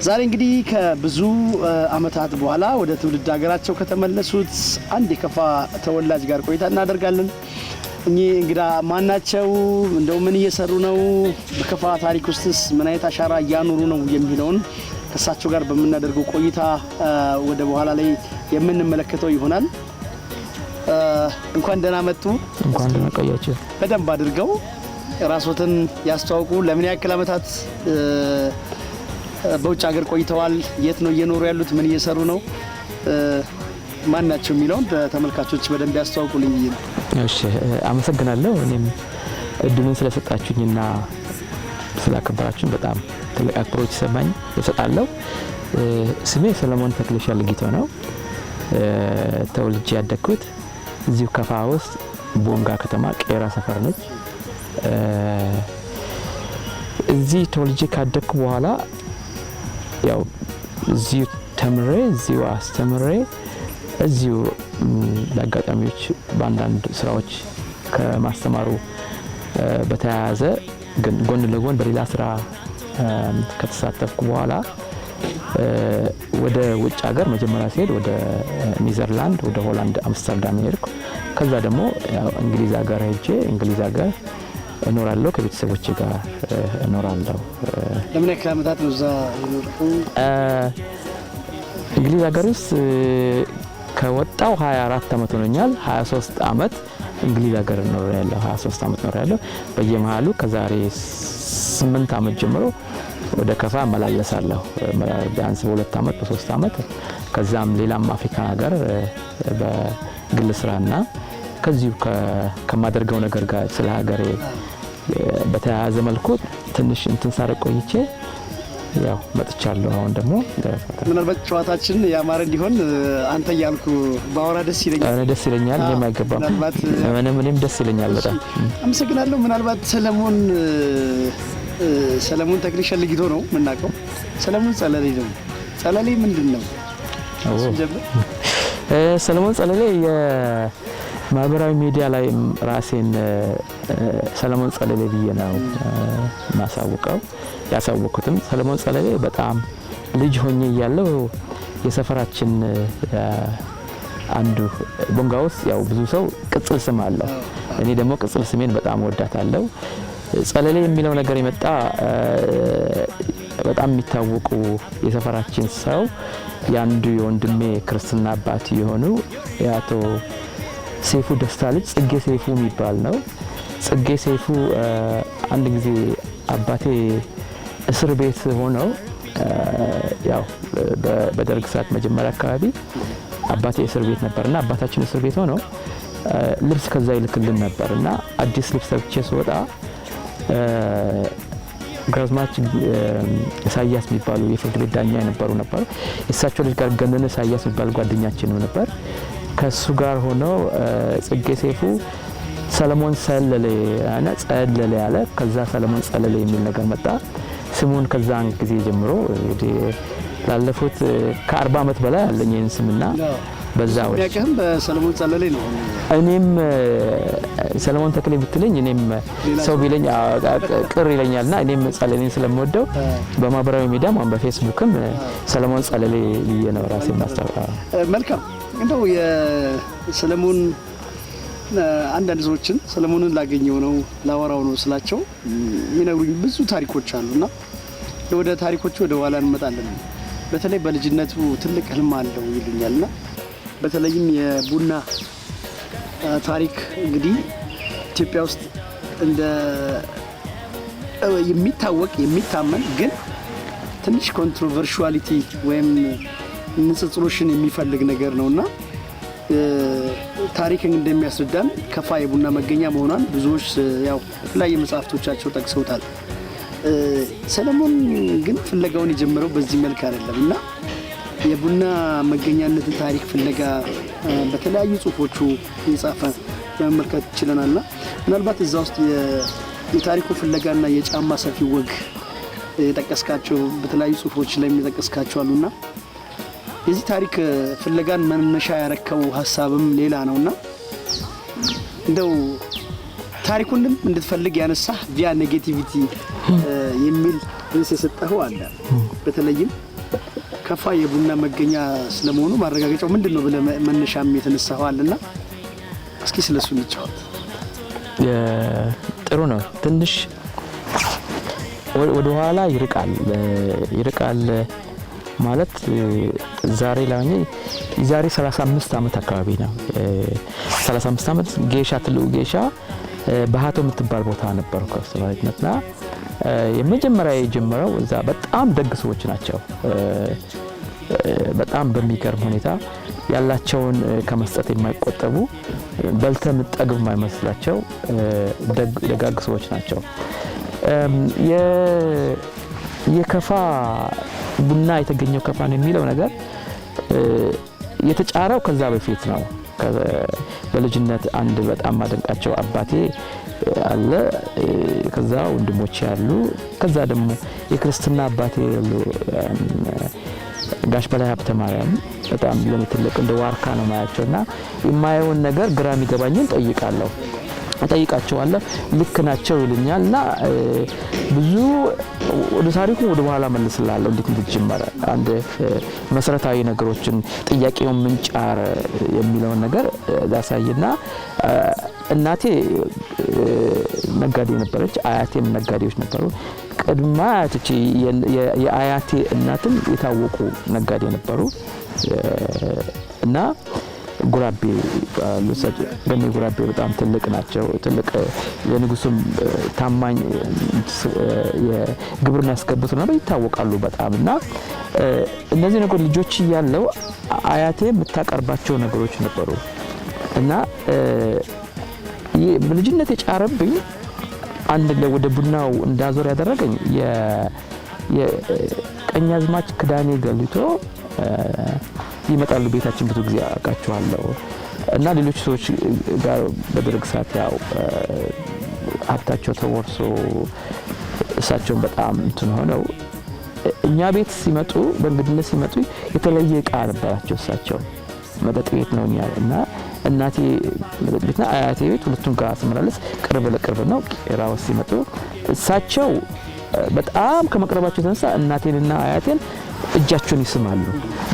ዛሬ እንግዲህ ከብዙ ዓመታት በኋላ ወደ ትውልድ ሀገራቸው ከተመለሱት አንድ የከፋ ተወላጅ ጋር ቆይታ እናደርጋለን። እኚህ እንግዳ ማናቸው? እንደው ምን እየሰሩ ነው? በከፋ ታሪክ ውስጥስ ምን አይነት አሻራ እያኖሩ ነው የሚለውን ከእሳቸው ጋር በምናደርገው ቆይታ ወደ በኋላ ላይ የምንመለከተው ይሆናል። እንኳን ደህና መጡ። እንኳን ደህና ቆያችሁ። በደንብ አድርገው ራስዎትን ያስተዋውቁ። ለምን ያክል ዓመታት በውጭ ሀገር ቆይተዋል? የት ነው እየኖሩ ያሉት? ምን እየሰሩ ነው? ማን ናቸው የሚለውን ተመልካቾች በደንብ ያስተዋውቁልኝ ብዬ ነው። እሺ፣ አመሰግናለሁ። እኔም እድሉን ስለሰጣችሁኝና ስላከበራችሁኝ በጣም ትልቅ አክብሮት ይሰማኝ እሰጣለሁ። ስሜ ሰለሞን ተክሌ ሸልጊቶ ነው። ተወልጄ ያደግኩት እዚሁ ከፋ ውስጥ ቦንጋ ከተማ ቄራ ሰፈር ነች። እዚህ ተወልጄ ካደግኩ በኋላ ያው እዚሁ ተምሬ፣ እዚሁ አስተምሬ፣ እዚሁ በአጋጣሚዎች በአንዳንድ ስራዎች ከማስተማሩ በተያያዘ ግን ጎን ለጎን በሌላ ስራ ከተሳተፍኩ በኋላ ወደ ውጭ ሀገር መጀመሪያ ሲሄድ ወደ ኒዘርላንድ፣ ወደ ሆላንድ አምስተርዳም ሄድኩ። ከዛ ደግሞ እንግሊዝ ሀገር ሄጄ እንግሊዝ ሀገር እኖራለሁ፣ ከቤተሰቦቼ ጋር እኖራለሁ። ለምን ያክል ዓመታት ነው እዛ የኖርኩ? እንግሊዝ ሀገር ውስጥ ከወጣው 24 ዓመት ሆኖኛል። 23 ዓመት እንግሊዝ ሀገር ኖሬያለሁ። 23 ዓመት ኖሬያለሁ። በየመሃሉ ከዛሬ 8 ዓመት ጀምሮ ወደ ከፋ እመላለሳለሁ። ቢያንስ በ2 ዓመት፣ በ3 ዓመት፣ ከዛም ሌላም አፍሪካ ሀገር በግል ስራና ከዚሁ ከማደርገው ነገር ጋር ስለ ሀገሬ በተያያዘ መልኩ ትንሽ እንትን ሳረቅ ቆይቼ ያው መጥቻለሁ። አሁን ደግሞ ምናልባት ጨዋታችን ያማረ እንዲሆን አንተ እያልኩ ባወራ ደስ ይለኛል። ደስ ይለኛል። እኔም አይገባም። ምንም እኔም ደስ ይለኛል በጣም። አመሰግናለሁ። ምናልባት ሰለሞን ተክሌ ሸልጊቶ ነው የምናውቀው። ሰለሞን ጸለሌ ነው። ጸለሌ ምንድን ነው? ሰለሞን ጸለሌ የማህበራዊ ሚዲያ ላይ ራሴን ሰለሞን ጸለሌ ብዬ ነው ማሳውቀው። ያሳወቅኩትም ሰለሞን ጸለሌ በጣም ልጅ ሆኜ እያለሁ የሰፈራችን አንዱ ቦንጋ ውስጥ ያው ብዙ ሰው ቅጽል ስም አለው። እኔ ደግሞ ቅጽል ስሜን በጣም ወዳታለሁ። ጸለሌ የሚለው ነገር የመጣ በጣም የሚታወቁ የሰፈራችን ሰው የአንዱ የወንድሜ ክርስትና አባት የሆኑ የአቶ ሰይፉ ደስታ ልጅ ጽጌ ሰይፉ የሚባል ነው። ጽጌ ሰይፉ አንድ ጊዜ አባቴ እስር ቤት ሆነው፣ ያው በደርግ ሰዓት መጀመሪያ አካባቢ አባቴ እስር ቤት ነበርና አባታችን እስር ቤት ሆነው ልብስ ከዛ ይልክልን ነበር እና አዲስ ልብስ ለብቼ ስወጣ ግራዝማች ኢሳያስ የሚባሉ የፍርድ ቤት ዳኛ የነበሩ ነበር። የእሳቸው ልጅ ጋር ገነነ ኢሳያስ የሚባል ጓደኛችንም ነበር። ከሱ ጋር ሆነው ጽጌ ሰይፉ ሰለሞን ሰለሌ አለ፣ ጸለሌ አለ። ከዛ ሰለሞን ጸለሌ የሚል ነገር መጣ። ስሙን ከዛን ጊዜ ጀምሮ እንግዲህ ላለፉት ከ40 ዓመት በላይ አለኝ ይህን ስምና በዛ ያቀህም በሰለሞን ጸለሌ ነው። እኔም ሰለሞን ተክሌ ብትለኝ እኔም ሰው ቢለኝ ቅር ይለኛልና እኔም ጸለሌን ስለምወደው በማህበራዊ ሚዲያም አሁን በፌስቡክም ሰለሞን ጸለሌ ብዬ ነው ራሴ ማስታወቅ። መልካም። እንደው የሰለሞን አንዳንድ ሰዎችን ሰለሞንን ላገኘው ነው፣ ላወራው ነው ስላቸው የሚነግሩኝ ብዙ ታሪኮች አሉና ወደ ታሪኮቹ ወደ ኋላ እንመጣለን። በተለይ በልጅነቱ ትልቅ ህልም አለው ይሉኛልና በተለይም የቡና ታሪክ እንግዲህ ኢትዮጵያ ውስጥ እንደ የሚታወቅ የሚታመን ግን ትንሽ controversiality ወይም ንጽጽሮሽን የሚፈልግ ነገር ነውና ታሪክ እንደሚያስረዳን ከፋ የቡና መገኛ መሆኗን ብዙዎች ያው በተለያየ መጽሐፍቶቻቸው ጠቅሰውታል። ሰለሞን ግን ፍለጋውን የጀመረው በዚህ መልክ አይደለም እና የቡና መገኛነትን ታሪክ ፍለጋ በተለያዩ ጽሁፎቹ የጻፈ ለመመልከት ችለናልና ምናልባት እዛ ውስጥ የታሪኩ ፍለጋና የጫማ ሰፊ ወግ የጠቀስካቸው፣ በተለያዩ ጽሁፎች ላይ የጠቀስካቸው አሉና የዚህ ታሪክ ፍለጋን መነሻ ያረከው ሀሳብም ሌላ ነውና እንደው ታሪኩንም እንድትፈልግ ያነሳህ via negativity የሚል ርዕስ የሰጠኸው አለ። በተለይም ከፋ የቡና መገኛ ስለመሆኑ ማረጋገጫው ምንድን ነው ብለህ መነሻም የተነሳኸው አለና እስኪ ስለሱ እንጫወት። ጥሩ ነው። ትንሽ ወደ ኋላ ይርቃል ይርቃል ማለት ዛሬ ላይ የዛሬ 35 ዓመት አካባቢ ነው። 35 ዓመት ጌሻ፣ ትልቁ ጌሻ በሀቶ የምትባል ቦታ ነበርኩ ከአስተማሪነትና የመጀመሪያ የጀመረው እዛ በጣም ደግ ሰዎች ናቸው። በጣም በሚገርም ሁኔታ ያላቸውን ከመስጠት የማይቆጠቡ፣ በልተ ምጠግብ የማይመስላቸው ደጋግ ሰዎች ናቸው። የከፋ ቡና የተገኘው ከፋ ነው የሚለው ነገር የተጫረው ከዛ በፊት ነው። በልጅነት አንድ በጣም ማደንቃቸው አባቴ አለ። ከዛ ወንድሞቼ አሉ። ከዛ ደግሞ የክርስትና አባቴ ያሉ ጋሽ በላይ ሀብተ ማርያም በጣም ለኔ ትልቅ እንደ ዋርካ ነው ማያቸውና የማየውን ነገር ግራ የሚገባኝን ጠይቃለሁ እጠይቃቸዋለሁ። ልክ ናቸው ይሉኛል እና ብዙ ወደ ታሪኩ ወደ በኋላ መልስላለሁ እንዴት እንደተጀመረ፣ አንድ መሰረታዊ ነገሮችን ጥያቄውን ምንጫር የሚለውን ነገር ላሳይና እናቴ ነጋዴ ነበረች። አያቴም ነጋዴዎች ነበሩ። ቅድመ አያቶቼ የአያቴ እናትም የታወቁ ነጋዴ ነበሩ እና ጉራቤ ይባላሉ። ገኔ ጉራቤ በጣም ትልቅ ናቸው። ትልቅ የንጉሱም ታማኝ የግብርን ያስገቡት ነበር፣ ይታወቃሉ በጣም። እና እነዚህ ነገሮች ልጆች እያለው አያቴ የምታቀርባቸው ነገሮች ነበሩ እና በልጅነት የጫረብኝ አንድ ወደ ቡናው እንዳዞር ያደረገኝ የቀኛዝማች ክዳኔ ገልቶ ይመጣሉ ቤታችን፣ ብዙ ጊዜ አውቃቸዋለሁ እና ሌሎች ሰዎች ጋር በደርግ ሰዓት ያው ሀብታቸው ተወርሶ እሳቸውን በጣም እንትን ሆነው እኛ ቤት ሲመጡ፣ በእንግድነት ሲመጡ የተለየ እቃ ነበራቸው። እሳቸው መጠጥ ቤት ነው እኛ እና እናቴ መጠጥ ቤትና አያቴ ቤት ሁለቱም ጋር ስመላለስ ቅርብ ለቅርብ ነው። ቄራ ውስጥ ሲመጡ እሳቸው በጣም ከመቅረባቸው የተነሳ እናቴንና አያቴን እጃቸውን ይስማሉ።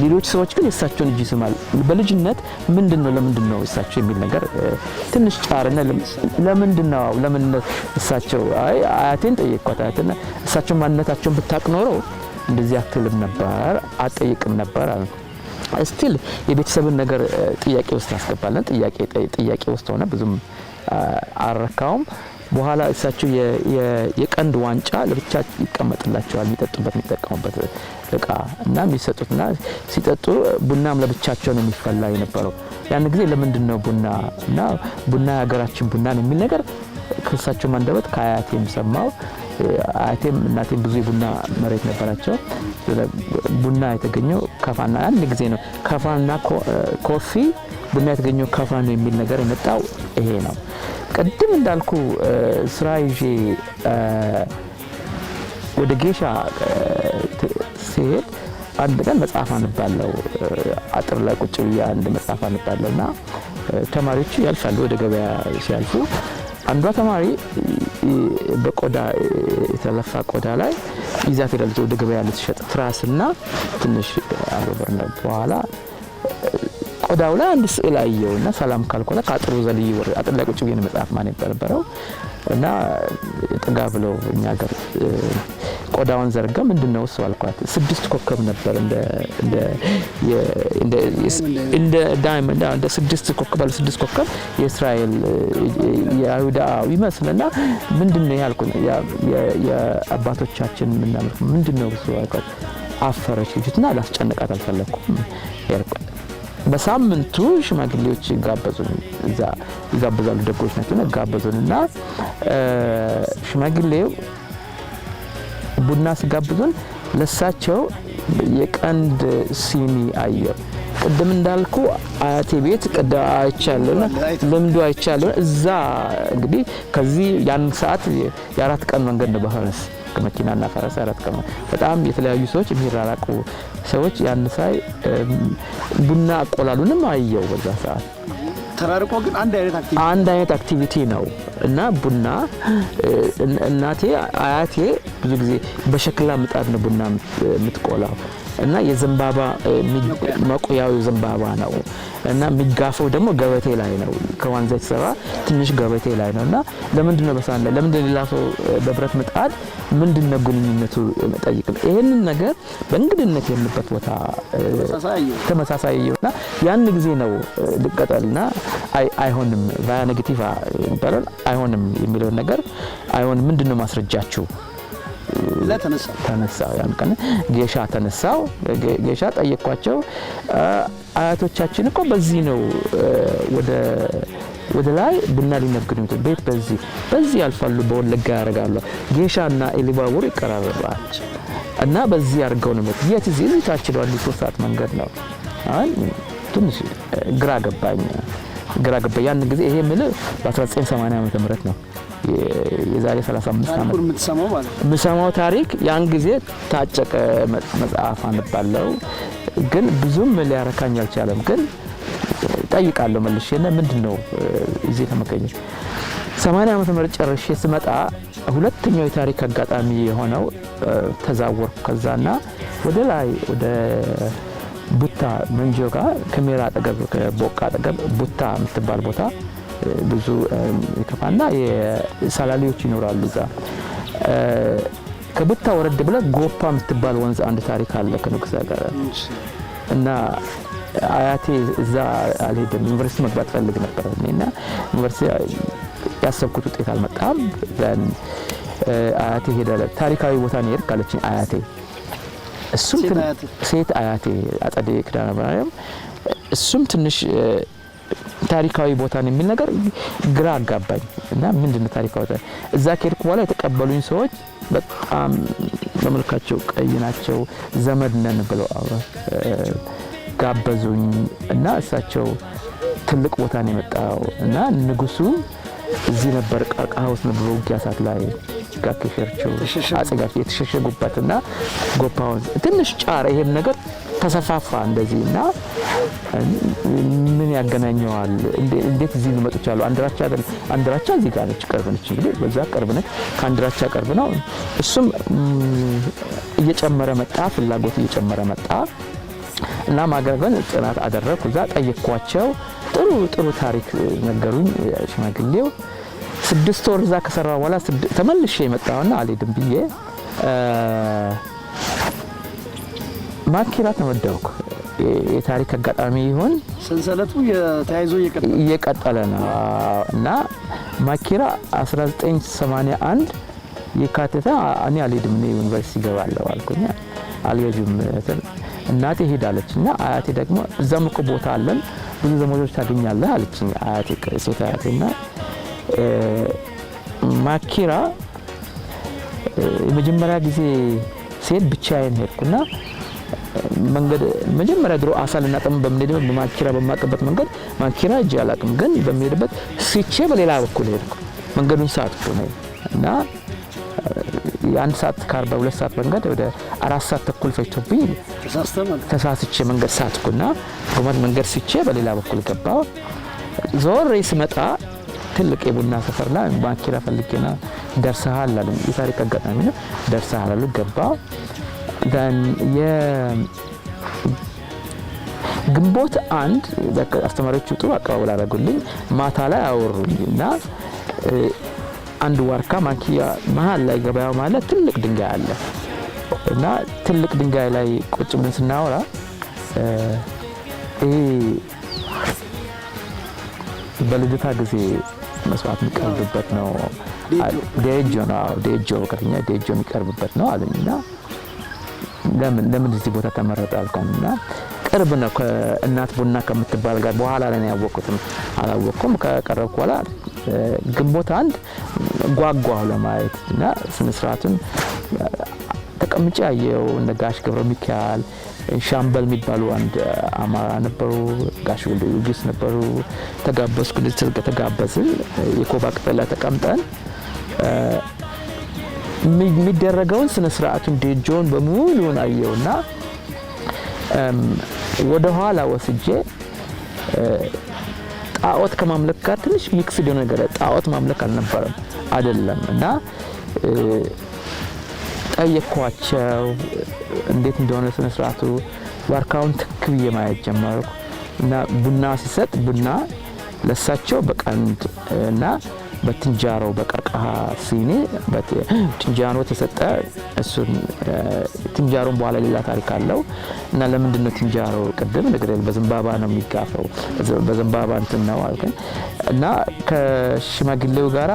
ሌሎች ሰዎች ግን የእሳቸውን እጅ ይስማሉ። በልጅነት ምንድነው ለምንድን ነው እሳቸው የሚል ነገር ትንሽ ጫርና ለምንድን ነው ለምን እሳቸው አይ አያቴን ጠየቅኳት። አያቴና እሳቸው ማንነታቸውን ብታቅ ኖሮ እንደዚህ አትልም ነበር፣ አትጠይቅም ነበር አሉ። Still የቤተሰብን ነገር ጥያቄ ውስጥ ታስገባለን። ጥያቄ ጥያቄ ውስጥ ሆነ ብዙም አልረካውም። በኋላ እሳቸው የቀንድ ዋንጫ ለብቻ ይቀመጥላቸዋል፣ የሚጠጡበት የሚጠቀሙበት እቃ እና የሚሰጡትና ሲጠጡ ቡናም ለብቻቸው ነው የሚፈላ የነበረው። ያን ጊዜ ለምንድን ነው ቡና እና ቡና የሀገራችን ቡና ነው የሚል ነገር ከእሳቸው አንደበት ከአያቴም ሰማው። አያቴም እናቴም ብዙ የቡና መሬት ነበራቸው። ቡና የተገኘው ከፋና አንድ ጊዜ ነው። ከፋና coffee ቡና የተገኘው ከፋ ነው የሚል ነገር የመጣው ይሄ ነው። ቅድም እንዳልኩ ስራ ይዤ ወደ ጌሻ ሲሄድ አንድ ቀን መጽሐፍ አንባለሁ። አጥር ላይ ቁጭ ብዬ አንድ መጽሐፍ አንባለሁ እና ተማሪዎቹ ያልፋሉ፣ ወደ ገበያ ሲያልፉ አንዷ ተማሪ በቆዳ የተለፋ ቆዳ ላይ ይዛ ትሄዳለች ወደ ገበያ ልትሸጥ፣ ትራስና ትንሽ አጎበር ነው። በኋላ ቆዳው ላይ አንድ ስዕል አየሁና ሰላም ካልኳት ከአጥሩ ዘልዬ ወር አጥር ላይ ቁጭ ብዬ ነው መጽሐፍ ማን የነበረው እና ጥጋ ብለው እኛ ሀገር ቆዳውን ዘርጋ ምንድነው እሱ አልኳት። ስድስት ኮከብ ነበር፣ እንደ እንደ እንደ እንደ diamond፣ እንደ ስድስት ኮከብ ባለ ስድስት ኮከብ የእስራኤል የአይሁዳ ይመስልና ምንድነው ያልኩት የአባቶቻችን ምናምን ምንድነው እሱ አልኳት። አፈረች ልጅትና ላስጨንቃት አልፈለኩም። በሳምንቱ ሽማግሌዎች ጋበዙን፣ እዛ ይጋብዛሉ፣ ደጎች ናቸው። ጋበዙን እና ሽማግሌው ቡና ሲጋብዙን ለሳቸው የቀንድ ሲኒ አየው። ቅድም እንዳልኩ አያቴ ቤት ቅዳ አይቻለሁና ልምዱ አይቻለሁ። እዛ እንግዲህ ከዚህ ያን ሰዓት የ4 ቀን መንገድ ነው በፈረስ መኪናና ፈረስ 4 ቀን። በጣም የተለያዩ ሰዎች የሚራራቁ ሰዎች ያን ሳይ ቡና አቆላሉንም አየው በዛ ሰዓት ተራርቆ ግን አንድ አይነት activity አንድ አይነት activity ነው። እና ቡና እናቴ አያቴ ብዙ ጊዜ በሸክላ ምጣድ ነው ቡና የምትቆላው እና የዘንባባ መቁያው ዘንባባ ነው እና የሚጋፈው ደግሞ ገበቴ ላይ ነው። ከዋንዛ የተሰራ ትንሽ ገበቴ ላይ ነው። እና ለምንድን ነው በሳህን ላይ ለምንድን ነው ሌላ ሰው በብረት ምጣድ ምንድን ነው ግንኙነቱ ጠይቅ። ይሄንን ነገር በእንግድነት የምንበት ቦታ ተመሳሳይ እና ያን ጊዜ ነው ልቀጠልና አይሆንም via negativa የሚባለው አይሆንም የሚለውን ነገር አይሆንም ምንድነው ማስረጃችሁ ተነሳ። ያን ቀን ጌሻ ተነሳው። ጌሻ ጠየኳቸው። አያቶቻችን እኮ በዚህ ነው ወደ ላይ ቡና ሊነግዱ የሚችሉ ቤት በዚህ ያልፋሉ፣ በወለጋ ያደርጋሉ። ጌሻና ኢሉባቡር ይቀራረባል እና በዚህ አድርገው ነው የት እዚህ ታች ነው አንድ 3 ሰዓት መንገድ ነው። አሁን ትንሽ ግራ ገባኝ። ያን ጊዜ ይሄ የምልህ በ1980 ዓመተ ምህረት ነው። የዛሬ 35 ዓመት የምሰማው ታሪክ ያን ጊዜ ታጨቀ መጽሐፍ አንባለው ግን ብዙም ሊያረካኝ አልቻለም። ግን ጠይቃለሁ መልሼ እና ምንድነው እዚህ ተመገኘ 80 ዓመተ ምህረት ጨርሼ ስመጣ ሁለተኛው የታሪክ አጋጣሚ የሆነው ተዛወርኩ። ከዛና ወደ ላይ ወደ ቡታ መንጆ ጋር ከሜራ አጠገብ ከቦቃ አጠገብ ቡታ የምትባል ቦታ ብዙ የከፋና የሳላሊዎች ይኖራሉ እዛ። ከቡታ ወረድ ብለ ጎፓ የምትባል ወንዝ አንድ ታሪክ አለ ከንጉስ ጋር እና አያቴ እዛ አልሄድም። ዩኒቨርሲቲ መግባት ፈልግ ነበር እና ዩኒቨርሲቲ ያሰብኩት ውጤት አልመጣም። አያቴ ሄደ ታሪካዊ ቦታ ነው ሄድክ አለችኝ አያቴ። እሱም ሴት አያቴ አጸደ ኪዳነ ማርያም እሱም ትንሽ ታሪካዊ ቦታ ነው የሚል ነገር ግራ አጋባኝ እና ምንድነው ታሪካዊ ቦታ? እዛ ከሄድኩ በኋላ የተቀበሉኝ ሰዎች በጣም በመልካቸው ቀይ ናቸው፣ ዘመድ ነን ብለው ጋበዙኝ እና እሳቸው ትልቅ ቦታ ነው የመጣው እና ንጉሱ እዚህ ነበር ቀርቀሃ ውስጥ ነበር ውጊያ ሰዓት ላይ ጋከሸርቹ አጼ የተሸሸጉበትና ጎፓውን ትንሽ ጫር ይሄም ነገር ተሰፋፋ እንደዚህና ምን ያገናኘዋል? እንዴት እዚህ ሊመጡ ቻሉ? አንድራቻ እዚህ ጋር ነች፣ ቅርብ ነች። እንግዲህ በዛ ቅርብ ነች፣ ከአንድራቻ ቅርብ ነው። እሱም እየጨመረ መጣ፣ ፍላጎት እየጨመረ መጣ እና ማገረገን ጥናት አደረኩ። እዛ ጠየቅኳቸው፣ ጥሩ ጥሩ ታሪክ ነገሩኝ ሽማግሌው። 6 ወር እዛ ከሰራሁ በኋላ ተመልሼ የመጣውና አልሄድም ብዬ ማኪራ ተመደብኩ። የታሪክ አጋጣሚ ይሁን ሰንሰለቱ ተያይዞ እየቀጠለ ነው እና ማኪራ 1981 የካቲት እኔ አልሄድም፣ እኔ ዩኒቨርሲቲ እገባለሁ አልኩኝ። አልሄድም እናቴ ሄዳለች እና አያቴ ደግሞ እዛም እኮ ቦታ አለን ብዙ ዘመዶች ታገኛለህ አለችኝ አያቴ፣ ሴት አያቴና ማኪራ የመጀመሪያ ጊዜ ስሄድ ብቻዬን ሄድኩና መንገድ መጀመሪያ ድሮ አሳ ልናጠምድ በምንሄድበት በማኪራ በማቀበት መንገድ ማኪራ እጄ አላውቅም፣ ግን በምሄድበት ስቼ በሌላ በኩል ሄድኩ። መንገዱን ሳትኩ ነው እና የአንድ ሰዓት ከ42 ሰዓት መንገድ ወደ 4 ሰዓት ተኩል ፈጅቶብኝ ተሳስቼ መንገድ ሳትኩና ጎመድ መንገድ ስቼ በሌላ በኩል ገባሁ። ዞሬ ስመጣ ትልቅ የቡና ሰፈር ላይ ማኪራ ፈልጌና ደርሰሃል አሉኝ። የታሪክ አጋጣሚ ነው። ደርሰሃል አሉ። ገባሁ። ግንቦት 1 አስተማሪዎቹ ጥሩ አቀባበል አደረጉልኝ። ማታ ላይ አወሩኝ እና አንድ ዋርካ ማኪያ መሃል ላይ ገበያው ማለት ትልቅ ድንጋይ አለ እና ትልቅ ድንጋይ ላይ ቁጭ ብለን ስናወራ ይሄ በልደታ ጊዜ መስዋዕት የሚቀርብበት ነው፣ ዴጆ ነው፣ ዴጆ በከተኛ ዴጆ የሚቀርብበት ነው አለኝና ለምን እዚህ ቦታ ተመረጠ አልኳትና ቅርብ ነው ከእናት ቡና ከምትባል ጋር በኋላ ላይ ነው ያወቅኩትም አላወቅኩም። ከቀረብኩ በኋላ ግንቦት 1 ጓጓሁ ለማየት እና ስነ ስርዓቱን ተቀምጬ አየሁ። እነ ጋሽ ገብረ ሚካኤል ሻምበል የሚባሉ አንድ አማራ ነበሩ፣ ጋሽ ወልደ ጊዮርጊስ ነበሩ። ተጋበዝኩ። ተጋበዝን። የኮባ ቅጠል ላይ ተቀምጠን የሚደረገውን ስነ ስርዓቱን ዴጆን በሙሉን አየውና ወደ ኋላ ወስጄ ጣዖት ከማምለክ ጋር ትንሽ mixed የሆነ ነገር፣ ጣዖት ማምለክ አልነበረም አይደለም። እና ጠየኳቸው እንዴት እንደሆነ ስነ ስርዓቱ። ዋርካውን ትክ ብዬ ማየት ጀመርኩ እና ቡና ሲሰጥ ቡና ለሳቸው በቀንድ እና በትንጃሮ በቀርከሃ ሲኒ ትንጃሮ ተሰጠ። እሱን ትንጃሮን በኋላ ሌላ ታሪክ አለው እና ለምንድን ነው ትንጃሮ? ቅድም ነገር በዘንባባ ነው የሚጋፈው፣ በዘንባባ እንትን ነው አልከኝ እና ከሽማግሌው ጋራ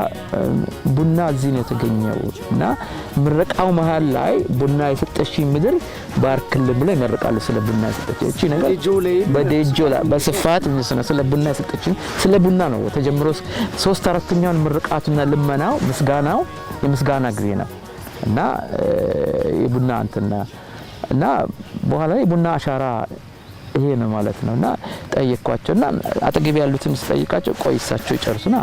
ቡና እዚህ ነው የተገኘው እና ምረቃው መሀል ላይ ቡና የሰጠችኝ ምድር ባርክልን ብለው ይመርቃሉ። ስለ ቡና የሰጠችኝ እቺ ነገር በዴጆ ላይ በስፋት ስለ ቡና የሰጠችኝ ስለ ቡና ነው ተጀምሮ 3/4ኛውን ምርቃቱና ልመናው ምስጋናው የምስጋና ጊዜ ነው እና የቡና እንትና እና በኋላ የቡና አሻራ ይሄ ነው ማለት ነው። እና ጠየኳቸውና አጠገብ ያሉትን ስጠይቃቸው ቆይ እሳቸው ይጨርሱና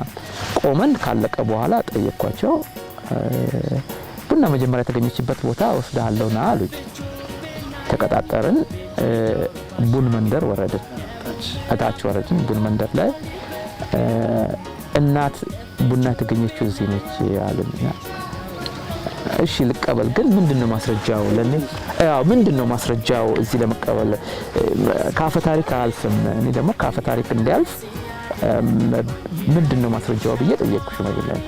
ቆመን ካለቀ በኋላ ጠየኳቸው። ቡና መጀመሪያ የተገኘችበት ቦታ ወስደሃለሁና አሉኝ። ተቀጣጠርን። ቡን መንደር ወረድን፣ እታች ወረድን። ቡን መንደር ላይ እናት ቡና የተገኘችው እዚህ ነች አሉኝ። እሺ ልቀበል፣ ግን ምንድነው ማስረጃው ለኔ? ያው ምንድነው ማስረጃው እዚህ ለመቀበል? ካፈ ታሪክ አያልፍም። እኔ ደግሞ ካፈ ታሪክ እንዲያልፍ ምንድነው ማስረጃው ብዬ ጠየቅኩ ሽማግሌውን።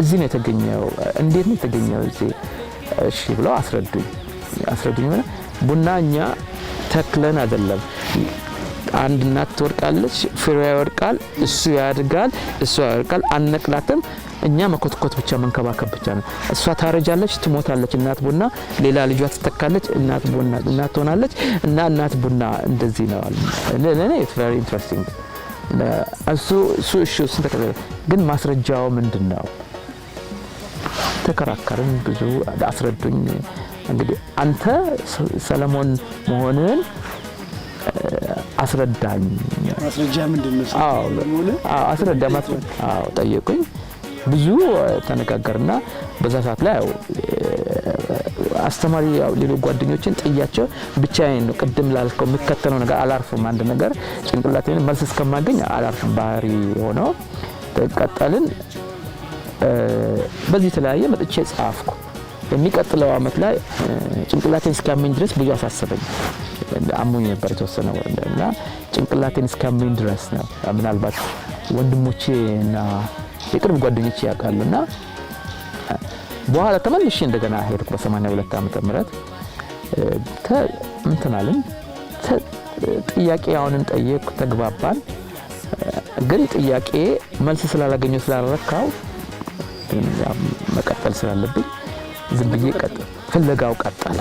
እዚህ ነው የተገኘው። እንዴት ነው የተገኘው እዚህ? እሺ ብለው አስረዱኝ። አስረዱኝ ማለት ቡና እኛ ተክለን አይደለም። አንድ እናት ትወድቃለች፣ ፍሬዋ ይወድቃል፣ እሱ ያድጋል፣ እሱ ያወድቃል። አንነቅላትም። እኛ መኮትኮት ብቻ መንከባከብ ብቻ ነው። እሷ ታረጃለች፣ ትሞታለች። እናት ቡና ሌላ ልጇ ትተካለች፣ እናት ቡና እናት ትሆናለች። እና እናት ቡና እንደዚህ ነው አሉ። ለኔ it's very interesting። እሱ እሱ እሺ እሱን ተከተለ። ግን ማስረጃው ምንድነው? ተከራከርን፣ ብዙ አስረዱኝ። እንግዲህ አንተ ሰለሞን መሆንህን አስረዳኝ። ማስረጃ ምንድነው? አዎ አስረዳ። አዎ ጠየቁኝ። ብዙ ተነጋገርና በዛ ሰዓት ላይ ያው አስተማሪ ያው ሌሎች ጓደኞችን ጥያቸው ብቻዬን ነው። ቅድም ላልከው የምከተለው ነገር አላርፍም። አንድ ነገር ጭንቅላቴን መልስ እስከማገኝ አላርፍም። ባህሪ ሆኖ ተቀጠልን። በዚህ ተለያየ መጥቼ ጻፍኩ። የሚቀጥለው አመት ላይ ጭንቅላቴን እስኪያመኝ ድረስ ብዙ አሳሰበኝ። አሞኝ ነበር የተወሰነ ወር እና ጭንቅላቴን እስኪያመኝ ድረስ ነው። ምናልባት ወንድሞቼ እና የቅርብ ጓደኞቼ ያውቃሉና በኋላ ተመልሼ እንደገና ሄድኩ። በ82 ዓመተ ምህረት እንትን አልን። ጥያቄ አሁንም ጠየቅኩ፣ ተግባባን። ግን ጥያቄ መልስ ስላላገኘሁ ስላልረካው መቀጠል ስላለብኝ ዝም ብዬ ፍለጋው ቀጠለ።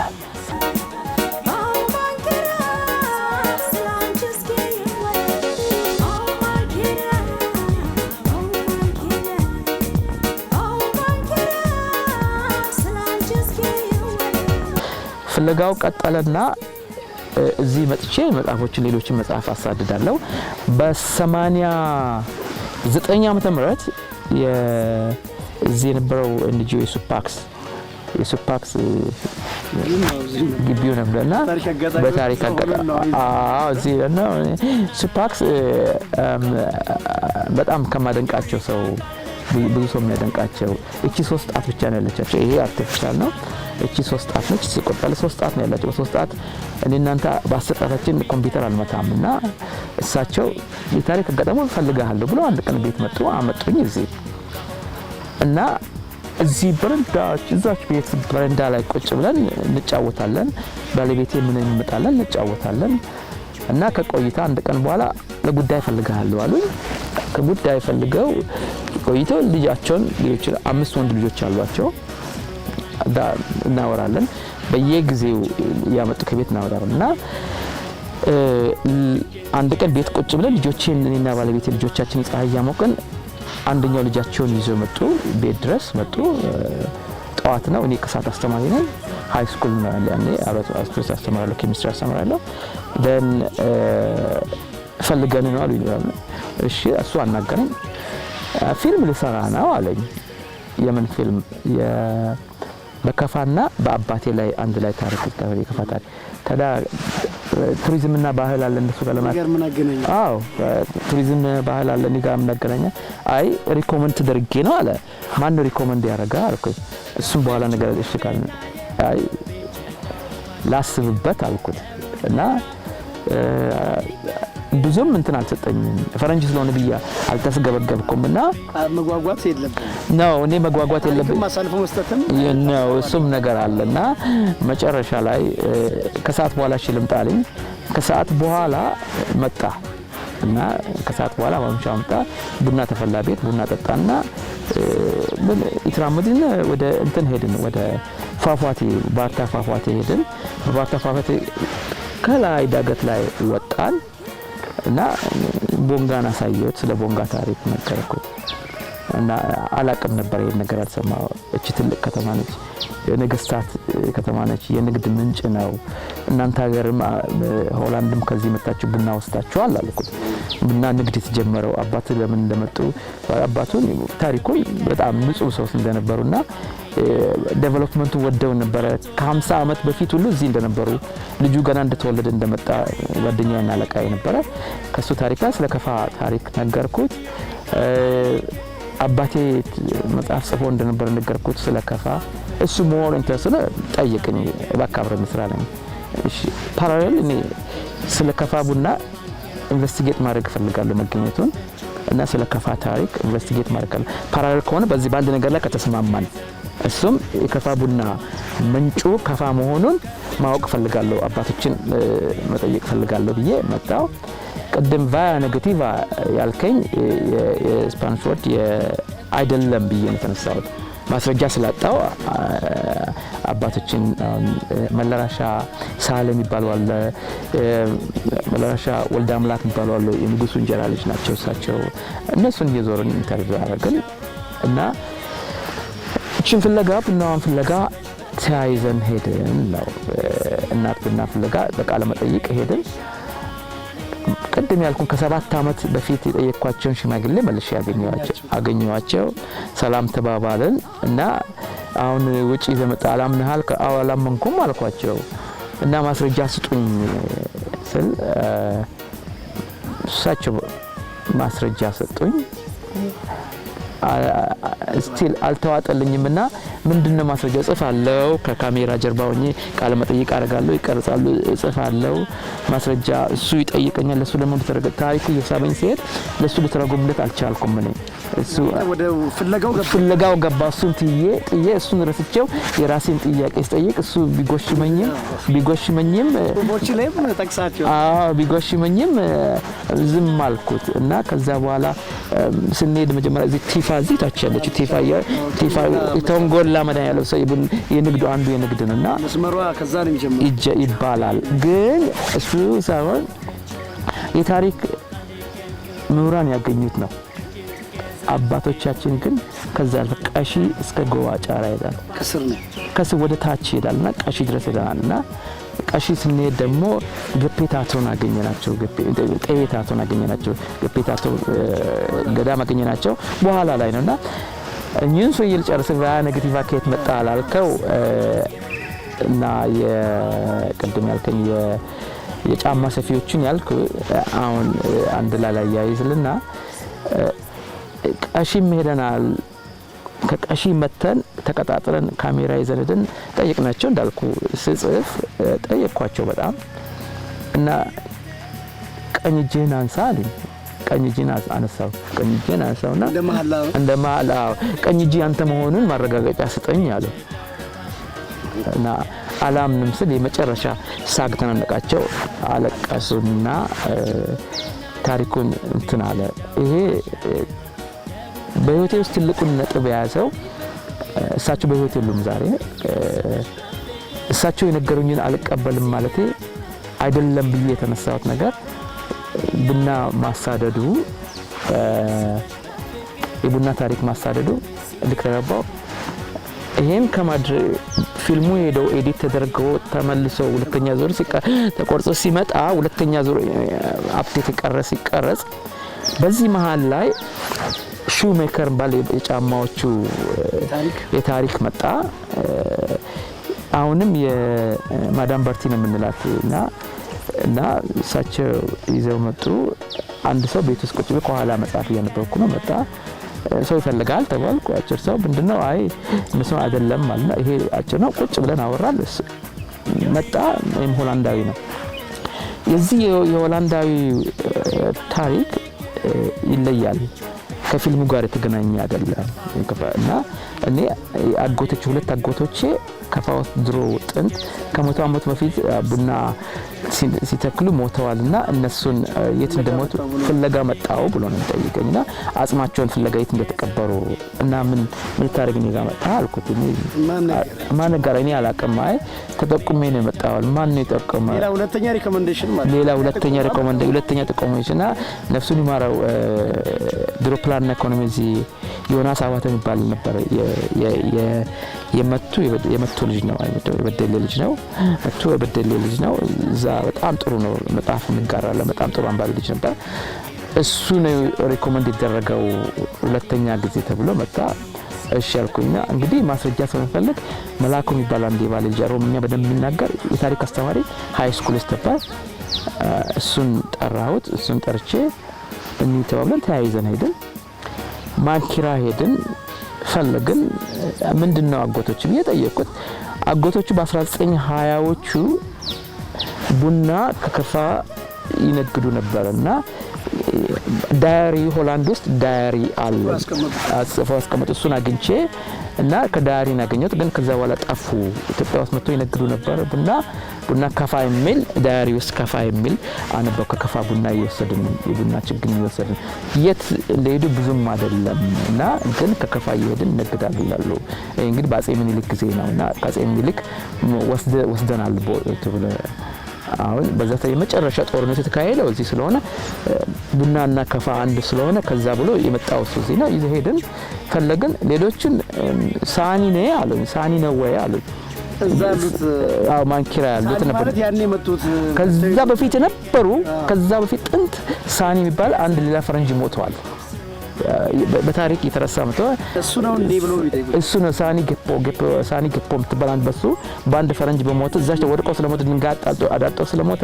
ፍለጋው ቀጠለና እዚህ መጥቼ መጽሐፎችን ሌሎችን መጽሐፍ አሳድዳለሁ። በ89 ዓመተ ምህረት እዚህ የነበረው NGO የሱፓክስ ግቢው ነበርና በታሪክ አጋጣሚ አዎ እዚህ ነው ሱፓክስ በጣም ከማደንቃቸው ሰው ብዙ ሰው የሚያደንቃቸው እቺ 3 ጣት ብቻ ነው ያለቻቸው። ይሄ artificial ነው። እቺ 3 ጣት ነች። ሲቆጣለ 3 ጣት ነው ያላቸው። በ3 ጣት እኔ እናንተ በ10 ጣታችን ኮምፒውተር አልመታምና እሳቸው የታሪክ አጋጣሚ እፈልግሃለሁ ብለው አንድ ቀን ቤት መጡ። አመጡኝ እዚህ እና እዚህ በረንዳ እዛች ቤት በረንዳ ላይ ቁጭ ብለን እንጫወታለን። ባለቤቴ ምን እንመጣለን እንጫወታለን። እና ከቆይታ አንድ ቀን በኋላ ለጉዳይ እፈልግሃለሁ አሉኝ። ከጉዳይ ፈልገው ቆይተው ልጃቸውን ሌሎች 5 ወንድ ልጆች አሏቸው። እናወራለን በየጊዜው ያመጡ ከቤት እናወራለን። እና አንድ ቀን ቤት ቁጭ ብለን ልጆቼን እኔና ባለቤቴ ልጆቻችንን ፀሐይ እያሞቅን አንደኛው ልጃቸውን ይዘው መጡ። ቤት ድረስ መጡ። ጠዋት ነው። እኔ ከሰዓት አስተማሪ ነኝ። High school ነው ያኔ፣ አራት አስተምራለሁ፣ ኬሚስትሪ አስተምራለሁ። Then ፈልገን ነው አሉኝ። እሺ፣ እሱ አናገረኝ። ፊልም ልሰራ ነው አለኝ። የምን ፊልም? በከፋና በአባቴ ላይ አንድ ላይ ታሪክ፣ የከፋ ታሪክ። ታዲያ ቱሪዝምና ባህል አለ እነሱ ጋር ለማለት ነገር ምን አገናኘ? አዎ፣ ቱሪዝም ባህል አለ፣ እኔ ጋር ምን አገናኘ? አይ፣ recommend ተደርጌ ነው አለ። ማን ነው recommend ያደረገ አልኩኝ። እሱም በኋላ ነገር እሺ ካለ አይ ላስብበት አልኩት እና ብዙም እንትን አልሰጠኝም። ፈረንጅ ስለሆነ ብዬ አልተስገበገብኩም እና መጓጓት የለብንም። ነው፣ እኔ መጓጓት የለብኝ አሳልፎ መስጠትም ነው፣ እሱም ነገር አለ እና መጨረሻ ላይ ከሰዓት በኋላ እሺ ልምጣ አለኝ። ከሰዓት በኋላ መጣ እና ከሰዓት በኋላ ማምሻ መጣ። ቡና ተፈላ ቤት፣ ቡና ጠጣና ምን ኢትራመድን ወደ እንትን ሄድን፣ ወደ ፏፏቴ፣ ባርታ ፏፏቴ ሄድን። በባርታ ፏፏቴ ከላይ ዳገት ላይ ወጣን እና ቦንጋን አሳየሁት። ስለ ቦንጋ ታሪክ ነገርኩት እና አላቅም ነበር፣ ይሄን ነገር አልሰማሁ። እቺ ትልቅ ከተማ ነች፣ የነገስታት ከተማ ነች፣ የንግድ ምንጭ ነው። እናንተ ሀገርም ሆላንድም ከዚህ መታችሁ ቡና ወስዳችኋል አልኩት። ቡና ንግድ የተጀመረው አባት ለምን እንደመጡ አባቱን ታሪኩን በጣም ንጹህ ሰው እንደነበሩና development ኡ ወደው ነበረ። ከ50 ዓመት በፊት ሁሉ እዚህ እንደነበሩ፣ ልጁ ገና እንደተወለደ እንደመጣ ጓደኛዬና አለቃዬ ነበረ። ከሱ ታሪክ ላይ ስለ ከፋ ታሪክ ነገርኩት። አባቴ መጽሐፍ ጽፎ እንደነበር ነገርኩት ስለ ከፋ። እሱ more interest ጠየቀኝ፣ እባክህ አብረን እንስራ አለኝ። እሺ፣ parallel እኔ ስለ ከፋ ቡና investigate ማድረግ እፈልጋለሁ መገኘቱን እና ስለ ከፋ ታሪክ investigate ማድረግ አለ። Parallel ከሆነ በዚህ በአንድ ነገር ላይ ከተስማማን እሱም የከፋ ቡና ምንጩ ከፋ መሆኑን ማወቅ እፈልጋለሁ፣ አባቶችን መጠየቅ እፈልጋለሁ ብዬ መጣው። ቅድም via negativa ያልከኝ የ Spanish word አይደለም ብዬ ነው የተነሳሁት። ማስረጃ ስላጣው አባቶችን መለራሻ ሳህለ የሚባሉ አለ፣ መለራሻ ወልደ አምላክ የሚባሉ አለ። የንጉሱ እንጀራ ልጅ ናቸው እሳቸው። እነሱን እየዞርን interview አደረግን እና እችን ፍለጋ፣ ቡናዋን ፍለጋ ተያይዘን ሄድን ነው። እናት ቡና ፍለጋ በቃለ መጠይቅ ሄድን። ቅድም ያልኩን ከ7 ዓመት በፊት የጠየኳቸውን ሽማግሌ መልሼ አገኘኋቸው። ሰላም ተባባልን እና አሁን ውጪ ዘመጣ አላምንሃል? አዎ አላመንኩም አልኳቸው እና ማስረጃ ስጡኝ ስል እሳቸው ማስረጃ ሰጡኝ። Still አልተዋጠልኝም እና ምንድነው ማስረጃ? እጽፋለሁ፣ ከካሜራ ጀርባ ሆኜ ቃለ መጠይቅ አደርጋለሁ፣ ይቀርጻሉ፣ እጽፋለሁ። ማስረጃ እሱ ይጠይቀኛል። ለሱ ደግሞ ታሪኩ እየሳበኝ ሲሄድ ለሱ ልተረጉምለት አልቻልኩም። እኔ እሱ ወደ ፍለጋው ገባ፣ ፍለጋው ገባ። እሱን ትዬ ጥዬ እሱን ረስቼው የራሴን ጥያቄ ስጠይቅ እሱ ቢጎሽመኝም ቦች ላይም ጠቅሳቸው አዎ፣ ቢጎሽመኝም ዝም አልኩት እና ከዛ በኋላ ስንሄድ መጀመሪያ እዚህ ቲፋ፣ እዚህ ታች ያለችው ቲፋ፣ ቲፋ ቶንጎላ መድኃኒዓለም ሰው የንግዱ አንዱ የንግድ ነውና መስመሯ ከዛ ነው የሚጀምረው ይባላል። ግን እሱ ሳይሆን የታሪክ ምሁራን ያገኙት ነው። አባቶቻችን ግን ከዛ አልፈ ቀሺ እስከ ጎዋ ጫራ ይሄዳል። ከስር ነው፣ ከስር ወደ ታች ይሄዳል እና ቀሺ ድረስ ሄደናል እና ቀሺ ስንሄድ ደግሞ ገፔታቶን አገኘናቸው። ጤቤታቶን አገኘናቸው። ገፔታቶ ገዳም አገኘናቸው በኋላ ላይ ነውና እኚህን ሰውዬ ልጨርስ። Via negativa ከየት መጣ ላልከው እና የቅድም ያልከኝ የጫማ ሰፊዎችን ያልኩ አሁን አንድ ላይ ያይዝልና ቀሺም ሄደናል። ከቀሺ መተን ተቀጣጥረን ካሜራ ይዘን ሄደን ጠየቅናቸው። እንዳልኩ ስጽፍ ጠየቅኳቸው በጣም እና ቀኝ እጅህን አንሳ አሉኝ። ቀኝ እጅህን አነሳው። ቀኝ እጅህን አነሳውና እንደ መሐላ ቀኝ እጅ ያንተ መሆኑን ማረጋገጫ ስጠኝ አሉ። እና አላምንም ስል የመጨረሻ ሳቅ ተናነቃቸው። አለቀሱና ታሪኩን እንትን አለ። ይሄ በህይወቴ ውስጥ ትልቁን ነጥብ የያዘው እሳቸው በህይወት የሉም ዛሬ። እሳቸው የነገሩኝን አልቀበልም ማለቴ አይደለም ብዬ የተነሳሁት ነገር ቡና ማሳደዱ፣ የቡና ታሪክ ማሳደዱ ልክ ተገባው። ይሄን ከማድረግ ፊልሙ ሄደው edit ተደርጎ ተመልሶ ሁለተኛ ዙር ተቆርጾ ሲመጣ፣ ሁለተኛ ዙር update የቀረ ሲቀረጽ፣ በዚህ መሀል ላይ shoemaker ባል የጫማዎቹ የታሪክ መጣ። አሁንም የማዳም በርቲ ነው የምንላት እና እሳቸው ይዘው መጡ። አንድ ሰው ቤት ውስጥ ቁጭ ብሎ ከኋላ መጽሐፍ እያነበብኩ ነው። መጣ። ሰው ይፈልጋል ተባልኩ። አጭር ሰው ምንድነው? አይ እነሱ አይደለም ማለት ነው። ይሄ አጭር ነው። ቁጭ ብለን አወራል። መጣ። ይህም ሆላንዳዊ ነው። የዚህ የሆላንዳዊ ታሪክ ይለያል። ከፊልሙ ጋር የተገናኘ አይደለም። እና እኔ አጎቶች፣ ሁለት አጎቶቼ ከፋ ውስጥ ድሮ ጥንት ከ100 ዓመት በፊት ቡና ሲተክሉ ሞተዋል እና እነሱን የት እንደሞቱ ፍለጋ መጣው ብሎ ነው የሚጠይቀኝ። እና አጽማቸውን ፍለጋ የት እንደተቀበሩ እና ምን ምን ልታደርግ እኔ ጋር መጣህ አልኩት። ማን ነገር እኔ አላውቅም። አይ ተጠቁሜ ነው የመጣው። ማን ነው የጠቆመ? ሌላ ሁለተኛ recommendation ማለት። ሌላ ሁለተኛ recommend፣ ሁለተኛ ጥቆማዎች። እና ነፍሱን ይማረው፣ ድሮ ፕላንና ኢኮኖሚ እዚህ ዮናስ አባተ የሚባል ነበር። የመቱ የመቱ ልጅ ነው፣ የበደሌ ልጅ ነው። መቱ የበደሌ ልጅ ነው። እዛ በጣም ጥሩ ነው። መጽሐፍ እንጋራለን። በጣም ጥሩ አንባቢ ልጅ ነበር። እሱ ነው recommend የተደረገው ሁለተኛ ጊዜ ተብሎ መጣ። እሺ ያልኩኝና እንግዲህ ማስረጃ ስለምፈልግ መላኩ የሚባል አንድ የባሌ ልጅ ኦሮምኛ በደንብ የሚናገር የታሪክ አስተማሪ high school ውስጥ ነበር። እሱን ጠራሁት። እሱን ጠርቼ እኒህ ተባብለን ተያይዘን ሄድን። ማንኪራ ሄድን፣ ፈለግን። ምንድን ነው አጎቶች ብዬ ጠየቅኩት። አጎቶቹ በ1920ዎቹ ቡና ከከፋ ይነግዱ ነበር እና diary፣ ሆላንድ ውስጥ diary አለ፣ ጽፈው አስቀመጡ። እሱን አግኝቼ እና ከ diary ያገኘሁት፣ ግን ከዛ በኋላ ጠፉ። ኢትዮጵያ ውስጥ መጥቶ ይነግዱ ነበር ቡና። ቡና ከፋ የሚል diary ውስጥ ከፋ የሚል አነበው። ከከፋ ቡና እየወሰድን፣ የቡና ችግኝ እየወሰድን፣ የት እንደሄዱ ብዙም አይደለም እና ግን ከከፋ እየሄድን እነግዳለን ይላሉ። ይሄ እንግዲህ በአጼ ምኒልክ ጊዜ ነው እና ከአጼ ምኒልክ ወስደናል ተብሎ አሁን በዛ የመጨረሻ ጦርነት የተካሄደው እዚህ ስለሆነ፣ ቡናና ከፋ አንድ ስለሆነ ከዛ ብሎ የመጣው እሱ እዚህ ነው። ይዘህ ሄድን፣ ፈለግን። ሌሎችን ሳኒ ነው አሉኝ። ሳኒ ነው ወይ አሉኝ። እዛ ያሉት? አዎ፣ ማንኪራ ያሉት ነበር። ማለት ያኔ የመጡት? ከዛ በፊት የነበሩ፣ ከዛ በፊት ጥንት ሳኒ የሚባል አንድ ሌላ ፈረንጅ ሞተዋል። በታሪክ የተረሳ መቶ እሱ ነው እንዴ ብሎ ቢጠይቁ? እሱ ነው። ሳኒ ገፖ፣ ሳኒ ገፖ የምትባል አንድ በሱ በአንድ ፈረንጅ በሞተ፣ እዛች ወድቆ ስለሞተ፣ ድንጋይ አዳልጦ ስለሞተ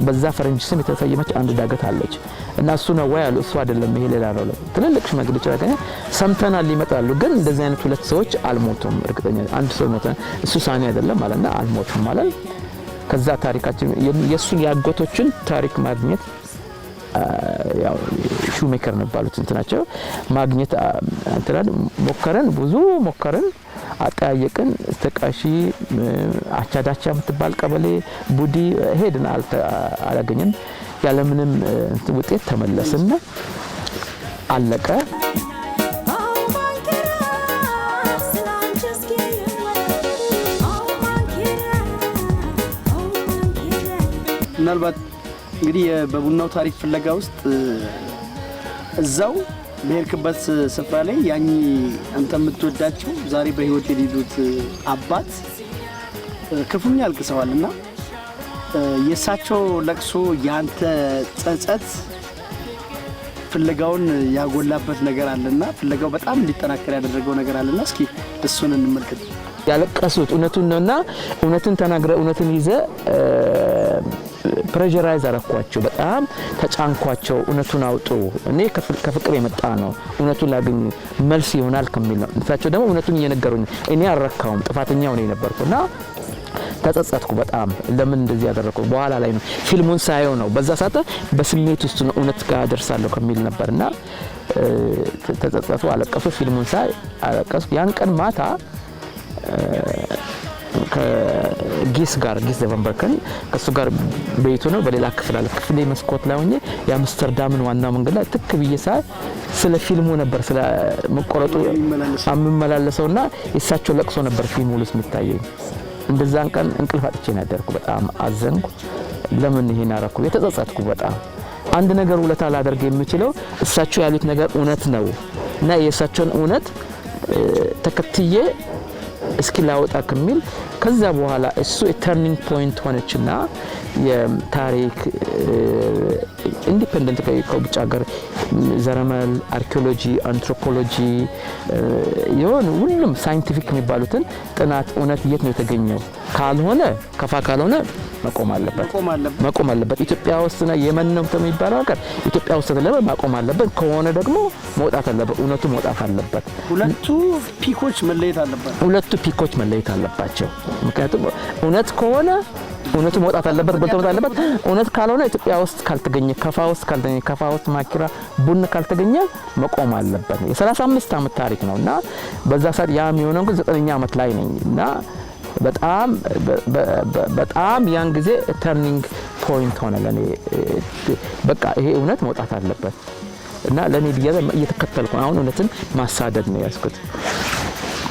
በዛ ፈረንጅ ስም የተሰየመች አንድ ዳገት አለች እና እሱ ነው ወይ አሉ። እሱ አይደለም፣ ይሄ ሌላ ነው። ትልልቅ ሽማግሌዎች ያገኘ ሰምተናል፣ ይመጣሉ። ግን እንደዚህ አይነት ሁለት ሰዎች አልሞቱም። እርግጠኛ አንድ ሰው ሞተ፣ እሱ ሳኒ አይደለም አለና አልሞቱም ማለት። ከዛ ታሪካችን የእሱን የአጎቶችን ታሪክ ማግኘት፣ ያው shoemaker ነው የሚባሉት እንትናቸው ማግኘት እንትናል ሞከረን፣ ብዙ ሞከርን፣ አጠያየቅን። ተቃሺ አቻዳቻ የምትባል ቀበሌ ቡዲ ሄድን፣ አላገኘን። ያለምንም ውጤት ተመለስን። አለቀ። Oh ማንኪራ ስላንቺ እስኪ Oh ማንኪራ Oh ማንኪራ ምናልባት እንግዲህ በቡናው ታሪክ ፍለጋ ውስጥ እዛው በሄድክበት ስፍራ ላይ ያኝ አንተ የምትወዳቸው ዛሬ በሕይወት የሌሉት አባት ክፉኛ አልቅሰዋል እና የእሳቸው ለቅሶ የአንተ ጸጸት ፍለጋውን ያጎላበት ነገር አለና፣ ፍለጋው በጣም እንዲጠናከር ያደረገው ነገር አለና እስኪ እሱን እንመልከት። ያለቀሱት እውነቱን ነውና እውነትን ተናግረ እውነትን ይዘ pressurize አረኳቸው። በጣም ተጫንኳቸው። እውነቱን አውጡ። እኔ ከፍቅር የመጣ ነው፣ እውነቱን ላገኝ መልስ ይሆናል ከሚል ነው። እሳቸው ደግሞ እውነቱን እየነገሩኝ እኔ አልረካውም፣ ጥፋተኛው እኔ ነበርኩ እና ተጸጸትኩ በጣም። ለምን እንደዚህ ያደረኩ? በኋላ ላይ ነው ፊልሙን ሳየው ነው። በዛ ሰዓት በስሜት ውስጥ ነው፣ እውነት ጋር ደርሳለሁ ከሚል ነበርና ተጸጸቱ፣ አለቀሱ። ፊልሙን ሳይ አለቀስኩ። ያን ቀን ማታ ከጊስ ጋር፣ ጊስ ዘቨንበርከን ከእሱ ጋር ቤቱ ነው፣ በሌላ ክፍል አለ። ክፍሌ መስኮት ላይ ሆኜ የአምስተርዳምን ዋናው መንገድ ላይ ትክ ብዬ ሳይ ስለ ፊልሙ ነበር፣ ስለ መቆረጡ የምመላለሰውና የእሳቸው ለቅሶ ነበር ፊልሙ ውስጥ የሚታየኝ። እንደዛን ቀን እንቅልፍ አጥቼ ነው ያደርኩ። በጣም አዘንኩ። ለምን ይሄን አደረኩ? የተጸጸትኩ በጣም። አንድ ነገር ውለታ ላደርግ የምችለው እሳቸው ያሉት ነገር እውነት ነው እና የእሳቸውን እውነት ተከትዬ እስኪ ላወጣ ከሚል ከዛ በኋላ እሱ turning point ሆነችና የታሪክ independent ከውጭ ሀገር ዘረመል፣ አርኪኦሎጂ፣ አንትሮፖሎጂ የሆኑ ሁሉም scientific የሚባሉትን ጥናት እውነት የት ነው የተገኘው፣ ካልሆነ ከፋ ካልሆነ መቆም አለበት። መቆም አለበት። መቆም አለበት። ኢትዮጵያ ውስጥ ነው የመን ነው የሚባለው ሀገር ኢትዮጵያ ውስጥ ለምን ማቆም አለበት። ከሆነ ደግሞ መውጣት አለበት፣ እውነቱ መውጣት አለበት። ሁለቱ peak ኦች መለየት አለበት። ሁለቱ peak ኦች መለየት አለባቸው። ምክንያቱም እውነት ከሆነ እውነቱ መውጣት አለበት፣ ጎልቶ መውጣት አለበት። እውነት ካልሆነ ኢትዮጵያ ውስጥ ካልተገኘ፣ ከፋ ውስጥ ካልተገኘ፣ ከፋ ውስጥ ማኪራ ቡና ካልተገኘ መቆም አለበት። የ35 ዓመት ታሪክ ነው እና በዛ ሰዓት ያ የሚሆነው ግን 9ኛ ዓመት ላይ ነኝ እና በጣም በጣም ያን ጊዜ turning point ሆነ ለኔ። በቃ ይሄ እውነት መውጣት አለበት እና ለኔ ብዬ እየተከተልኩ አሁን እውነትን ማሳደድ ነው ያዝኩት።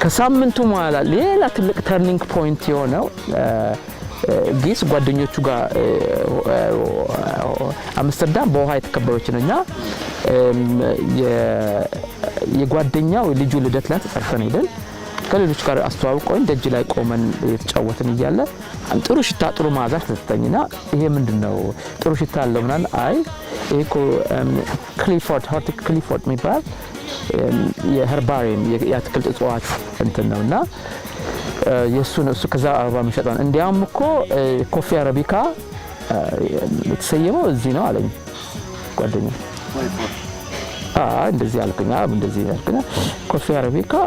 ከሳምንቱ በኋላ ሌላ ትልቅ turning point የሆነው ጊስ ጓደኞቹ ጋር አምስተርዳም በውሃ የተከበበች ነው እና የጓደኛው ልጁ ልደት ላይ ተጠርተን ሄደን ከሌሎች ጋር አስተዋውቀውኝ ደጅ ላይ ቆመን የተጫወትን እያለ ጥሩ ሽታ ጥሩ መዓዛ ተሰጠኝና ይሄ ምንድን ነው ጥሩ ሽታ አለው ምናምን። አይ ይሄ እኮ ክሊፎርድ ሆርቲክ ክሊፎርድ የሚባል የ herbarium የአትክልት እጽዋት እንትን ነው እና የእሱ ነው፣ እሱ ከዛ አበባ የሚሸጠው ነው። እንዲያውም እኮ coffee arabica የተሰየመው እዚህ ነው አለኝ ጓደኛ። እንደዚህ አልኩኝ። እንደዚህ አልኩኝ። Coffee arabica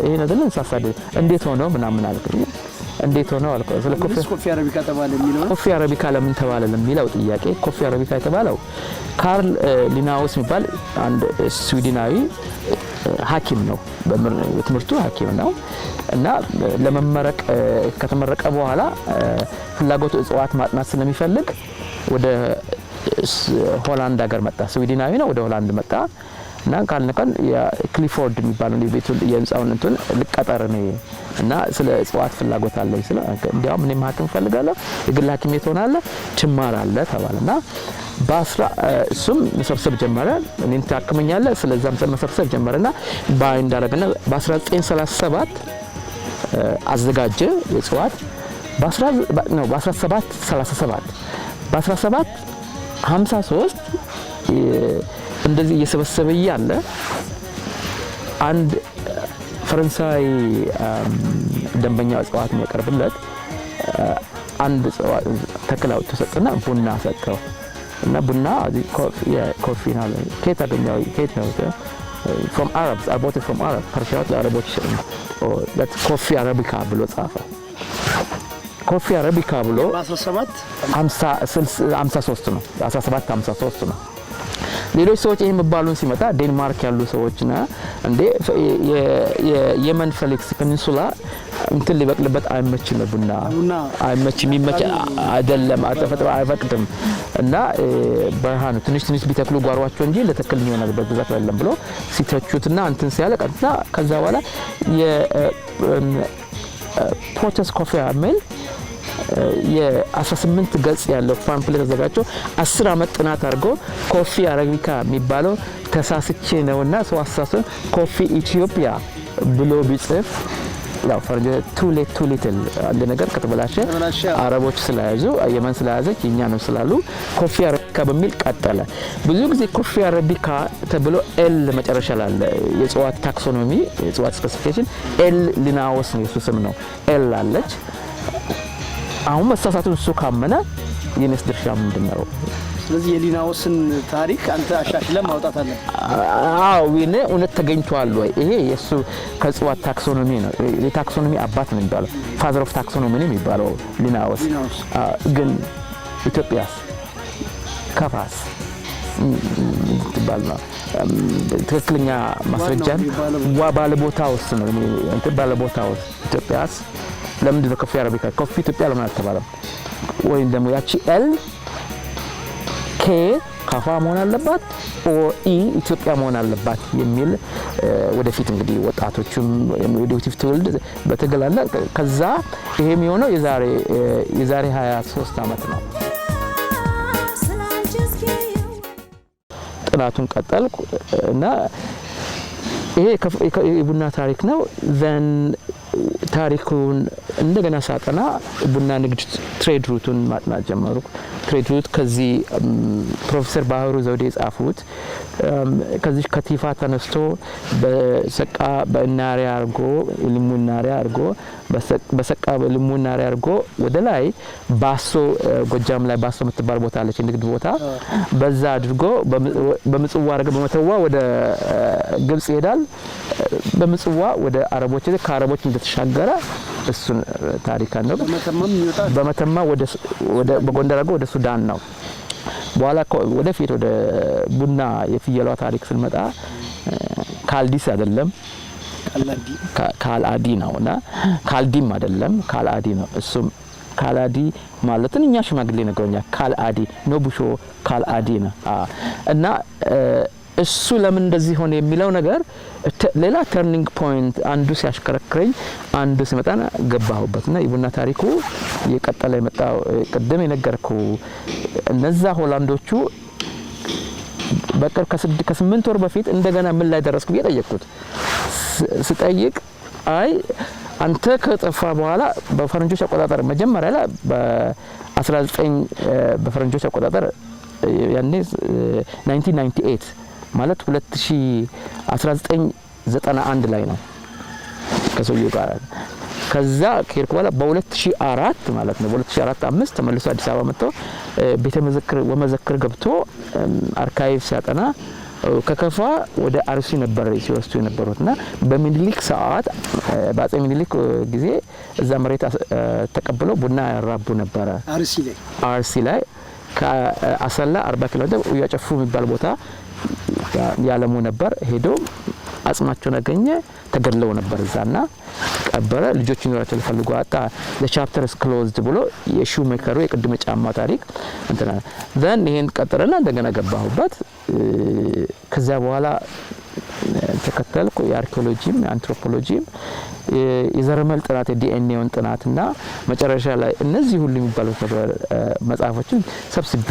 ይሄ ነገር እንሳሳደ እንዴት ሆኖ ምናምን አልኩኝ። እንዴት ሆኖ አልኩ። ስለ coffee Coffee arabica ተባለ የሚለው Coffee arabica ለምን ተባለ ለሚለው ጥያቄ coffee arabica የተባለው ካርል ሊናውስ የሚባል አንድ ስዊድናዊ ሐኪም ነው። በትምህርቱ ሐኪም ነው እና ለመመረቅ ከተመረቀ በኋላ ፍላጎቱ እጽዋት ማጥናት ስለሚፈልግ ወደ ሆላንድ ሀገር መጣ። ስዊድናዊ ነው። ወደ ሆላንድ መጣ እና ካልን ክሊፎርድ የሚባለው የቤቱ የህንጻውን እንትን ልቀጠር እኔ እና ስለ እጽዋት ፍላጎት አለኝ ስለ እንዲያውም እኔም ሐኪም እፈልጋለሁ፣ የግል ሐኪም ቤት ሆናለህ ትማራለህ ተባለና በአስራ እሱም መሰብሰብ ጀመረ። እኔን ታክመኛለህ፣ ስለዛም መሰብሰብ ጀመረና bind አደረገና በ1937 አዘጋጀ የእጽዋት፣ በ1737 በ1753 እንደዚህ እየሰበሰበ እያለ አንድ ፈረንሳይ ደንበኛ እጽዋት የሚያቀርብለት አንድ እጽዋት ተክል አውጥቶ ሰጠና ቡና ሰጠው እና ቡና coffee ነው፣ ከየት አገኘኸው? ከየት ነው? From Arabs, I bought it from Arab። ፐርሺያዎች ለአረቦች coffee arabica ብሎ ጻፈ። Coffee arabica ብሎ በ17 53 ነው፣ 1753 ነው። ሌሎች ሰዎች ይሄን መባሉን ሲመጣ ዴንማርክ ያሉ ሰዎች ና እንዴ የየመን ፌሊክስ peninsula እንትን ሊበቅልበት አይመችም፣ ቡና ቡና አይመችም፣ የሚመች አይደለም፣ ተፈጥሮ አይፈቅድም እና በረሃ ነው። ትንሽ ትንሽ ቢተክሉ ጓሯቸው እንጂ ለተክል የሚሆን በብዛት አይደለም ብሎ ሲተቹትና እንትን ሲያለቀና ከዛ በኋላ የ Porter's Coffea የሚል የ18 ገጽ ያለው pamphlet ተዘጋጅቶ 10 ዓመት ጥናት አድርጎ coffee arabica የሚባለው ተሳስቼ ነውና ሰው አሳስቶ coffee ኢትዮጵያ ብሎ ቢጽፍ ያው ፈረንጅ too late too little፣ አንድ ነገር ከተበላሸ ተበላሸ። አረቦች ስለያዙ የመን ስለያዘች የኛ ነው ስላሉ coffee arabica በሚል ቀጠለ። ብዙ ጊዜ coffee arabica ተብሎ L መጨረሻ ላለ የእጽዋት taxonomy የእጽዋት specification L ሊናዎስ ነው የሱ ስም ነው። L አለች። አሁን መሳሳቱን እሱ ካመነ የኔስ ድርሻ ምንድን ነው? ስለዚህ የሊናውስን ታሪክ አንተ አሻሽለህ ማውጣት አለ። አዎ፣ እኔ እውነት ተገኝቷል ወይ? ይሄ የእሱ ከእጽዋት taxonomy ነው። የ taxonomy አባት ነው የሚባለው። Father of taxonomy ነው የሚባለው ሊናውስ። ሊናውስ። ግን ኢትዮጵያስ ከፋስ ትባል ነው ትክክለኛ ማስረጃን የሚባለው ዋ ባለቦታ ውስጥ ነው እንትን ባለቦታ ውስጥ ኢትዮጵያስ ለምንድን ነው coffee arabica coffee ኢትዮጵያ ለምን አልተባለም? ወይም ደግሞ ያቺ L K ካፋ መሆን አለባት or E ኢትዮጵያ መሆን አለባት የሚል ወደፊት እንግዲህ ወጣቶቹም ወደፊት ትውልድ በትግል አለ። ከዛ ይሄ የሚሆነው የዛሬ 23 ዓመት ነው። ስላንቺ እስኪ ጥናቱን ቀጠልኩ እና ይሄ የቡና ታሪክ ነው። Then ታሪኩን እንደገና ሳጠና ቡና ንግድ trade route ኡን ማጥናት ጀመርኩ። Trade route ከዚህ ፕሮፌሰር ባህሩ ዘውዴ የጻፉት ከዚህ ከቲፋ ተነስቶ በሰቃ በእናሪያ አርጎ፣ ሊሙ እናሪያ አርጎ፣ በሰቃ በሊሙ እናሪያ አርጎ ወደ ላይ ባሶ፣ ጎጃም ላይ ባሶ የምትባል ቦታ አለች፣ የንግድ ቦታ። በዛ አድርጎ በምጽዋ አድርጎ በመተዋ ወደ ግብጽ ይሄዳል። በምጽዋ ወደ አረቦች፣ ከአረቦች እንደተሻገረ እሱን ታሪክ አለው። በመተማም የሚወጣ በመተማ ወደ በጎንደር አድርጎ ወደ ሱዳን ነው። በኋላ ወደፊት ወደ ቡና የፍየሏ ታሪክ ስንመጣ ካልዲስ አይደለም። ቀላዲ። ካልአዲ ነው እና ካልዲም አይደለም፣ ካልአዲ ነው። እሱም ካልአዲ ማለትን እኛ ሽማግሌ ነገሮኛል። ካልአዲ ኖቡሾ ካልአዲ ነው እና እሱ ለምን እንደዚህ ሆነ የሚለው ነገር ሌላ turning point፣ አንዱ ሲያሽከረክረኝ አንዱ ሲመጣ ገባሁበት እና የቡና ታሪኩ እየቀጠለ የመጣው ቅድም የነገርኩ እነዛ ሆላንዶቹ በቅርብ ከ8 ወር በፊት እንደገና ምን ላይ ደረስኩ ብዬ ጠየቅኩት። ስጠይቅ አይ አንተ ከጠፋ በኋላ በፈረንጆች አቆጣጠር መጀመሪያ ላይ በ19 በፈረንጆች አቆጣጠር ያኔ 1998 ማለት 1991 ላይ ነው ከሰውየው ጋር። ከዛ ከሄድኩ በኋላ በ2004 ማለት ነው፣ በ2004 5 ተመልሶ አዲስ አበባ መጥቶ ቤተ መዘክር ወመዘክር ገብቶ archive ሲያጠና ከከፋ ወደ አርሲ ነበር ሲወስዱ የነበሩት እና በሚኒሊክ ሰዓት በአጼ ሚኒሊክ ጊዜ እዛ መሬት ተቀብለው ቡና ያራቡ ነበረ። አርሲ ላይ? አርሲ ላይ ከአሰላ 40 ኪሎ ሜትር እያጨፉ የሚባል ቦታ ያለሙ ነበር። ሄዶ አጽማቸውን አገኘ። ተገድለው ነበር እዛና ቀበረ። ልጆች ይኖራቸው ፈልጎ አጣ። Chapter is closed ብሎ የ shoe maker ኡ የቅድመ ጫማ ታሪክ እንትና then ይሄን ቀጠለና እንደገና ገባሁበት። ከዚያ በኋላ ተከተልኩ የአርኪኦሎጂም የአንትሮፖሎጂም የዘረመል ጥናት የዲኤንኤውን ጥናትና መጨረሻ ላይ እነዚህ ሁሉ የሚባሉት ነገር መጽሐፎችን ሰብስቤ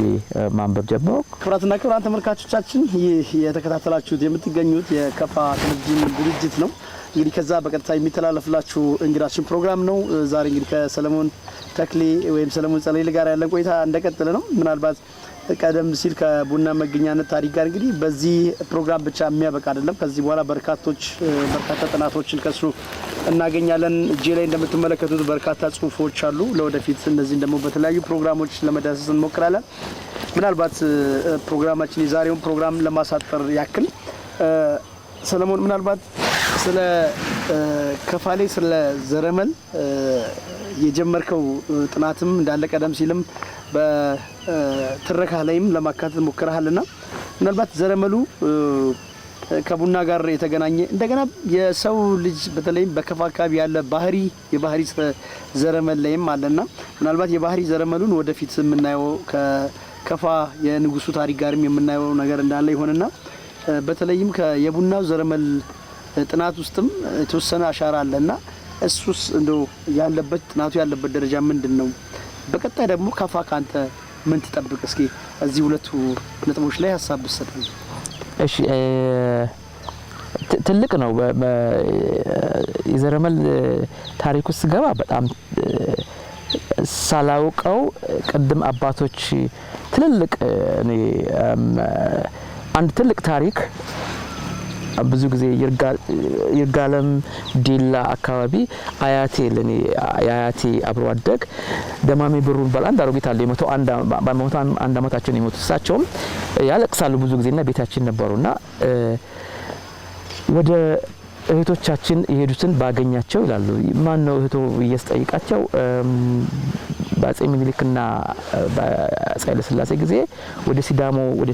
ማንበብ ጀመርኩ። ክቡራትና ክቡራን ተመልካቾቻችን፣ ይህ የተከታተላችሁት የምትገኙት የከፋ ቴሌቪዥን ድርጅት ነው። እንግዲህ ከዛ በቀጥታ የሚተላለፍላችሁ እንግዳችን ፕሮግራም ነው። ዛሬ እንግዲህ ከሰለሞን ተክሌ ወይም ሰለሞን ጸለይል ጋር ያለን ቆይታ እንደቀጠለ ነው። ምናልባት ቀደም ሲል ከቡና መገኛነት ታሪክ ጋር እንግዲህ በዚህ ፕሮግራም ብቻ የሚያበቃ አይደለም። ከዚህ በኋላ በርካታ ጥናቶችን ከሱ እናገኛለን። እጄ ላይ እንደምትመለከቱት በርካታ ጽሁፎች አሉ። ለወደፊት እነዚህን ደግሞ በተለያዩ ፕሮግራሞች ለመዳሰስ እንሞክራለን። ምናልባት ፕሮግራማችን የዛሬውን ፕሮግራም ለማሳጠር ያክል ሰለሞን፣ ምናልባት ስለ ከፋሌ ስለ ዘረመል የጀመርከው ጥናትም እንዳለ ቀደም ሲልም በትረካ ላይም ለማካተት ሞክረሃልና ምናልባት ዘረመሉ ከቡና ጋር የተገናኘ እንደገና የሰው ልጅ በተለይም በከፋ አካባቢ ያለ ባህሪ የባህሪ ዘረመል ላይም አለና ምናልባት የባህሪ ዘረመሉን ወደፊት የምናየው ከከፋ የንጉሱ ታሪክ ጋርም የምናየው ነገር እንዳለ ይሆንና በተለይም የቡናው ዘረመል ጥናት ውስጥም የተወሰነ አሻራ አለና እሱስ እንደው ያለበት ጥናቱ ያለበት ደረጃ ምንድን ነው? በቀጣይ ደግሞ ከፋ ካንተ ምን ትጠብቅ? እስኪ እዚህ ሁለቱ ነጥቦች ላይ ሀሳብ ብትሰጠን። እሺ፣ ትልቅ ነው። የዘረመል ታሪክ ውስጥ ስገባ በጣም ሳላውቀው ቅድም አባቶች ትልልቅ እኔ አንድ ትልቅ ታሪክ ብዙ ጊዜ ይርጋለም ዲላ አካባቢ አያቴ ለኔ የአያቴ አብሮ አደግ ደማሜ ብሩ ይባላል። አንድ አሮጊት አለ፣ በ101 አመታቸውን የሞቱት። እሳቸውም ያለቅሳሉ ብዙ ጊዜና ቤታችን ነበሩና ወደ እህቶቻችን የሄዱትን ባገኛቸው ይላሉ። ማን ነው እህቶ ብዬ ስጠይቃቸው በአጼ ሚኒሊክና በአጼ ኃይለ ሥላሴ ጊዜ ወደ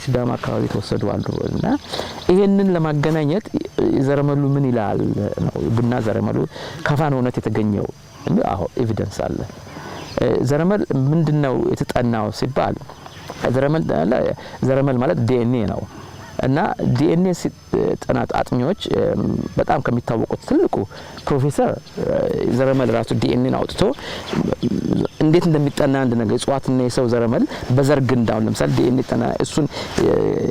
ሲዳሞ አካባቢ የተወሰዱ አሉ እና ይሄንን ለማገናኘት ዘረመሉ ምን ይላል ነው። ቡና ዘረመሉ ከፋ ነው እውነት የተገኘው? አዎ፣ evidence አለ። ዘረመል ምንድነው የተጠናው ሲባል ዘረመል ማለት ዲኤንኤ ነው እና ዲኤንኤ ጥናት አጥኚዎች በጣም ከሚታወቁት ትልቁ ፕሮፌሰር ዘረመል ራሱ ዲኤንኤን አውጥቶ እንዴት እንደሚጠና አንድ ነገር እጽዋትና የሰው ዘረመል በዘር ግንድ አሁን ለምሳሌ ዲኤንኤ ጠና እሱን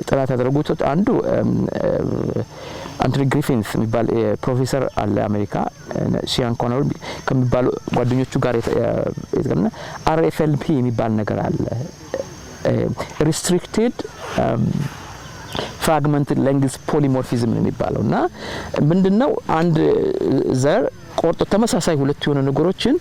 ጥናት ያደረጉት አንዱ አንቶኒ ግሪፊንስ የሚባል ፕሮፌሰር አለ አሜሪካ፣ ሺያን ኮነር ከሚባሉ ጓደኞቹ ጋር የተገናኘ RFLP የሚባል ነገር አለ፣ restricted fragmented length polymorphism ነው የሚባለው። እና ምንድነው? አንድ ዘር ቆርጦ ተመሳሳይ ሁለት የሆኑ ነገሮችን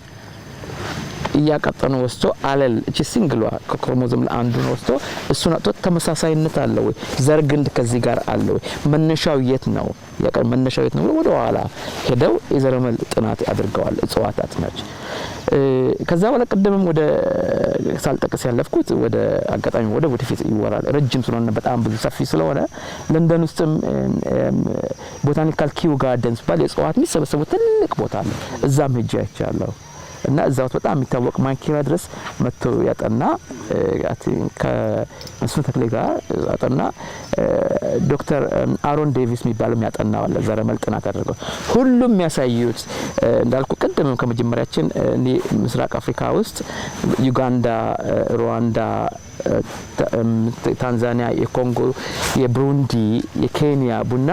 እያቀጠኑ ወስዶ allele እቺ single ሏ ከክሮሞዞም አንዱን ወስዶ እሱን አጥቶ ተመሳሳይነት አለ ወይ፣ ዘር ግንድ ከዚህ ጋር አለ ወይ፣ መነሻው የት ነው፣ መነሻው የት ነው ብሎ ወደ ኋላ ሄደው የዘረመል ጥናት አድርገዋል እጽዋት አጥኚዎች። ከዛ በኋላ ቅድምም ወደ ሳልጠቅስ ያለፍኩት ወደ አጋጣሚ ወደ ወደፊት ይወራል፣ ረጅም ስለሆነ፣ በጣም ብዙ ሰፊ ስለሆነ፣ ለንደን ውስጥም Botanical Kew Gardens ባል የእጽዋት የሚሰበሰቡ ትልቅ ቦታ አለ። እዛም ሄጄ አይቻለሁ። እና እዛ ውስጥ በጣም የሚታወቅ ማንኪራ ድረስ መጥቶ ያጠና፣ ከመስፍን ተክሌ ጋር ያጠና ዶክተር አሮን ዴቪስ የሚባለው ያጠናው አለ። ዘረመል ጥናት አድርገው ሁሉም የሚያሳዩት እንዳልኩ ቅድምም ከመጀመሪያችን እኔ ምስራቅ አፍሪካ ውስጥ ዩጋንዳ፣ ሩዋንዳ፣ ታንዛኒያ፣ የኮንጎ፣ የብሩንዲ፣ የኬንያ ቡና፣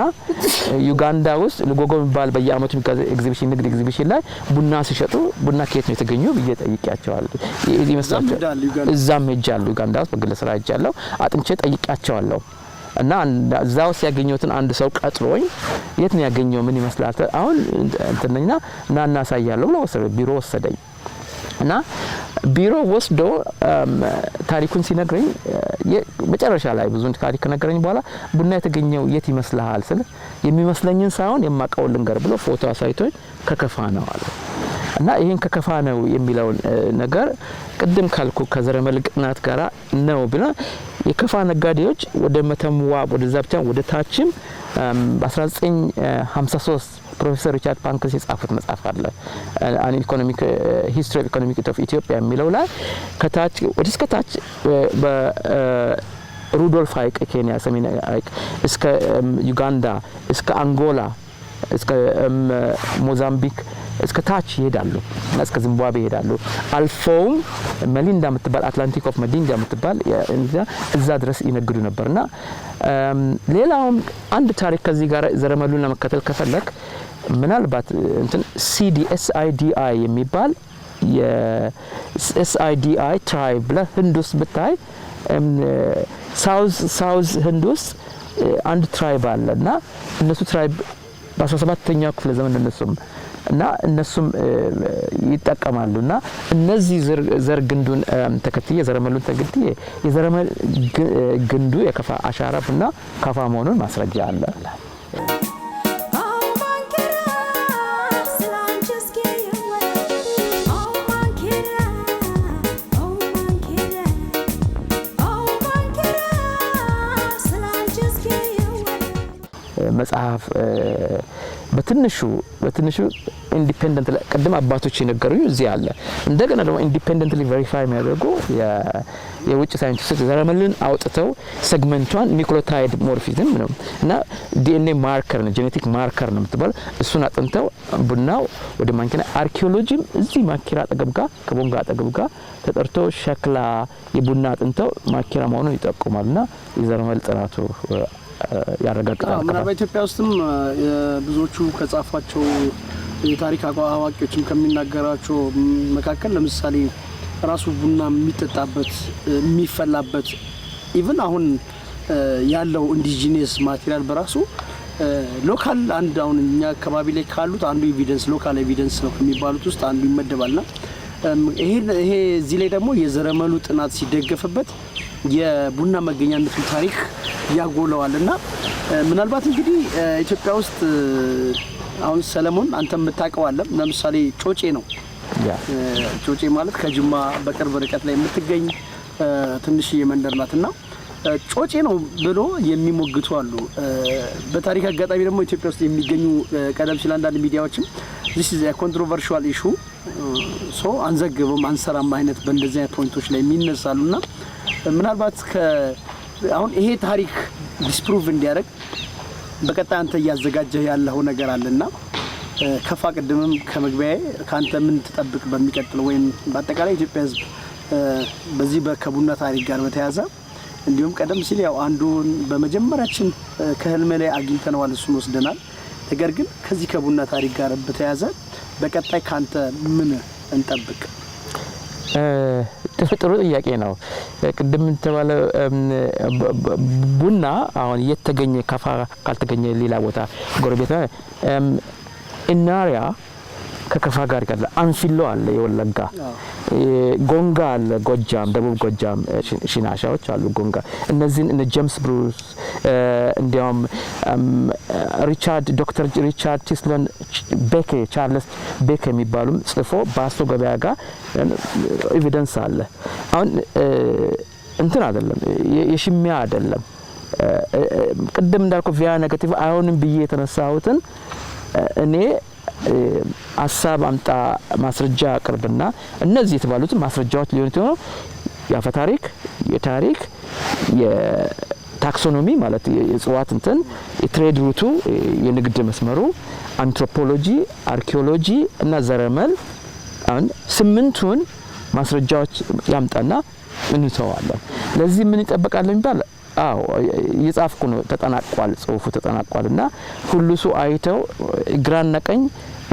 ዩጋንዳ ውስጥ ሉጎጎ የሚባል በየአመቱ የሚካሄድ ኤግዚቢሽን፣ ንግድ ኤግዚቢሽን ላይ ቡና ሲሸጡ ቡና ከየት ነው የተገኙ ብዬ ጠይቄያቸዋለሁ። ይመስላቸዋል። እዛም ሄጃለሁ። ዩጋንዳ ውስጥ በግል ስራ ሄጃለሁ። አጥንቼ ጠይቄያቸዋለሁ። እና እዛ ውስጥ ያገኘሁትን አንድ ሰው ቀጥሮኝ የት ነው ያገኘው፣ ምን ይመስላል፣ አሁን እንትንኛ እና እናሳያለሁ ብሎ ወሰደ፣ ቢሮ ወሰደኝ። እና ቢሮ ወስዶ ታሪኩን ሲነግረኝ መጨረሻ ላይ ብዙ ታሪክ ከነገረኝ በኋላ ቡና የተገኘው የት ይመስልሃል ስል የሚመስለኝን ሳይሆን የማውቀውን ልንገር ብሎ ፎቶ አሳይቶኝ ከከፋ ነው አለ። እና ይሄን ከከፋ ነው የሚለውን ነገር ቅድም ካልኩ ከዘረመል ጥናት ጋራ ነው ብለ የከፋ ነጋዴዎች ወደ መተምዋ ወደዛ ብቻ ወደ ታችም በ1953 ፕሮፌሰር ሪቻርድ ፓንክረስት የጻፉት መጽሐፍ አለ፣ An Economic History of Economic of Ethiopia የሚለው ላይ ከታች ወደ እስከ ታች በሩዶልፍ ሐይቅ፣ ኬንያ ሰሜን ሐይቅ፣ እስከ ዩጋንዳ፣ እስከ አንጎላ፣ እስከ ሞዛምቢክ እስከ ታች ይሄዳሉ እና እስከ ዚምባብዌ ይሄዳሉ። አልፈውም መሊንዳ የምትባል፣ Atlantic of መሊንዳ የምትባል እዛ ድረስ ይነግዱ ነበርና ሌላውም አንድ ታሪክ ከዚህ ጋር ዘረመሉን ለመከተል ከፈለክ ምናልባት እንትን ሲዲ SIDI የሚባል የ SIDI tribe ብለህ ህንድ ውስጥ ብታይ south ህንድ ውስጥ አንድ tribe አለ። እና እነሱ tribe በ17ኛው ክፍለ ዘመን እነሱም እና እነሱም ይጠቀማሉ። እና እነዚህ ዘር ግንዱን ተከትዬ፣ ዘረመሉን ተከትዬ የዘረመል ግንዱ የከፋ አሻራ ቡና ከፋ መሆኑን ማስረጃ አለ። Oh ማንኪራ ስላንቺ እስኪ ይወራ። Oh ማንኪራ፣ oh ማንኪራ፣ oh ማንኪራ ስላንቺ እስኪ ይወራ። መጽሐፍ በትንሹ በትንሹ independent ቅድም አባቶች የነገሩኝ እዚህ አለ። እንደገና ደግሞ independently verify የሚያደርጉ የውጭ ሳይንቲስቶች ዘረመልን አውጥተው segment ቷን nucleotide morphism ነው እና DNA marker ነው፣ genetic marker ነው የምትባለው፣ እሱን አጥንተው ቡናው ወደ ማንኪራ፣ አርኪኦሎጂም እዚህ ማንኪራ አጠገብ ጋር ከቦንጋ አጠገብ ጋር ተጠርቶ ሸክላ የቡና አጥንተው ማንኪራ መሆኑን ይጠቁማል እና የዘረመል ጥናቱ ያረጋግጣል። ምናልባት ኢትዮጵያ ውስጥም ብዙዎቹ ከጻፏቸው የታሪክ አዋቂዎችም ከሚናገራቸው መካከል ለምሳሌ ራሱ ቡና የሚጠጣበት፣ የሚፈላበት even አሁን ያለው indigenous material በራሱ local አንድ አሁን እኛ አካባቢ ላይ ካሉት አንዱ evidence፣ local evidence ነው ከሚባሉት ውስጥ አንዱ ይመደባልና ይሄ እዚህ ላይ ደግሞ የዘረመሉ ጥናት ሲደገፍበት የቡና መገኛነቱን ታሪክ ያጎለዋል። እና ምናልባት እንግዲህ ኢትዮጵያ ውስጥ አሁን ሰለሞን አንተ የምታውቀው አለ፣ ለምሳሌ ጮጬ ነው። ጮጬ ማለት ከጅማ በቅርብ ርቀት ላይ የምትገኝ ትንሽዬ መንደር ናት እና ጮጬ ነው ብሎ የሚሞግቱ አሉ። በታሪክ አጋጣሚ ደግሞ ኢትዮጵያ ውስጥ የሚገኙ ቀደም ሲል አንዳንድ ሚዲያዎችም this is controversial issue, so አንዘግብም፣ አንሰራም አይነት በእንደዚህ አይነት point ኦች ላይ የሚነሳሉ። እና ምናልባት አሁን ይሄ ታሪክ disprove እንዲያደርግ በቀጣይ አንተ እያዘጋጀህ ያለው ነገር አለና ከፋ ቅድምም ከመግቢያዬ ከአንተ ምን ትጠብቅ በሚቀጥለው ወይም በአጠቃላይ ኢትዮጵያ ሕዝብ በዚህ ከቡና ታሪክ ጋር በተያያዘ እንዲሁም ቀደም ሲል ያው አንዱን በመጀመሪያችን ከህልሜ ላይ አግኝተነዋል፣ እሱን ወስደናል። ነገር ግን ከዚህ ከቡና ታሪክ ጋር በተያያዘ በቀጣይ ካንተ ምን እንጠብቅ? ጥሩ ጥያቄ ነው። ቅድም የተባለው ቡና አሁን የት ተገኘ? ከፋ ካልተገኘ ሌላ ቦታ ጎረቤት እናሪያ ከከፋ ጋር ይቀጥላል። አንፊሎ አለ የወለጋ፣ ጎንጋ አለ ጎጃም፣ ደቡብ ጎጃም ሽናሻዎች አሉ ጎንጋ። እነዚህን እነ ጄምስ ብሩስ፣ እንዲያውም ሪቻርድ ዶክተር ሪቻርድ ቺስለን ቤኬ፣ ቻርለስ ቤኬ የሚባሉም ጽፎ ባሶ ገበያ ጋር evidence አለ። አሁን እንትን አይደለም፣ የሽሚያ አይደለም። ቅድም እንዳልኩ via negativa አይሆንም ብዬ የተነሳሁትን እኔ ሀሳብ አምጣ፣ ማስረጃ አቅርብና እነዚህ የተባሉትን ማስረጃዎች ሊሆኑ ይችላሉ። የአፈ ታሪክ፣ የታሪክ፣ የ taxonomy ማለት የእጽዋት እንትን፣ የ trade route ኡ የንግድ መስመሩ፣ አንትሮፖሎጂ፣ አርኪኦሎጂ እና ዘረመል፣ አሁን ስምንቱን ማስረጃዎች ያምጣና እንተዋለን። ለዚህ ምን ይጠበቃል የሚባል፣ አዎ እየጻፍኩ ነው። ተጠናቋል፣ ጽሁፉ ተጠናቋል እና ሁሉ ሰው አይተው ግራና ቀኝ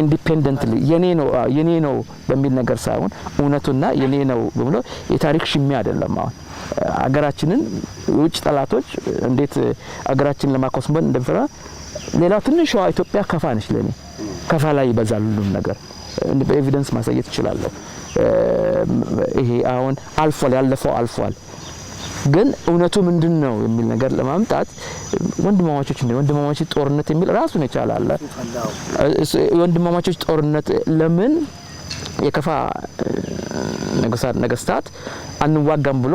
independently የኔ ነው የኔ ነው በሚል ነገር ሳይሆን እውነቱና የኔ ነው ብሎ የታሪክ ሽሚያ አይደለም። አሁን አገራችንን የውጭ ጠላቶች እንዴት አገራችንን ለማኮስመን እንደፈራ ሌላው ትንሿ ኢትዮጵያ ከፋ ነች። ለኔ ከፋ ላይ ይበዛል ሁሉም ነገር፣ በ evidence ማሳየት እችላለሁ። ይሄ አሁን አልፏል፣ ያለፈው አልፏል። ግን እውነቱ ምንድን ነው የሚል ነገር ለማምጣት ወንድማማቾች እንደ ወንድማማቾች ጦርነት የሚል ራሱን የቻለ አለ። ወንድማማቾች ጦርነት ለምን የከፋ ነገስታት አንዋጋም ብሎ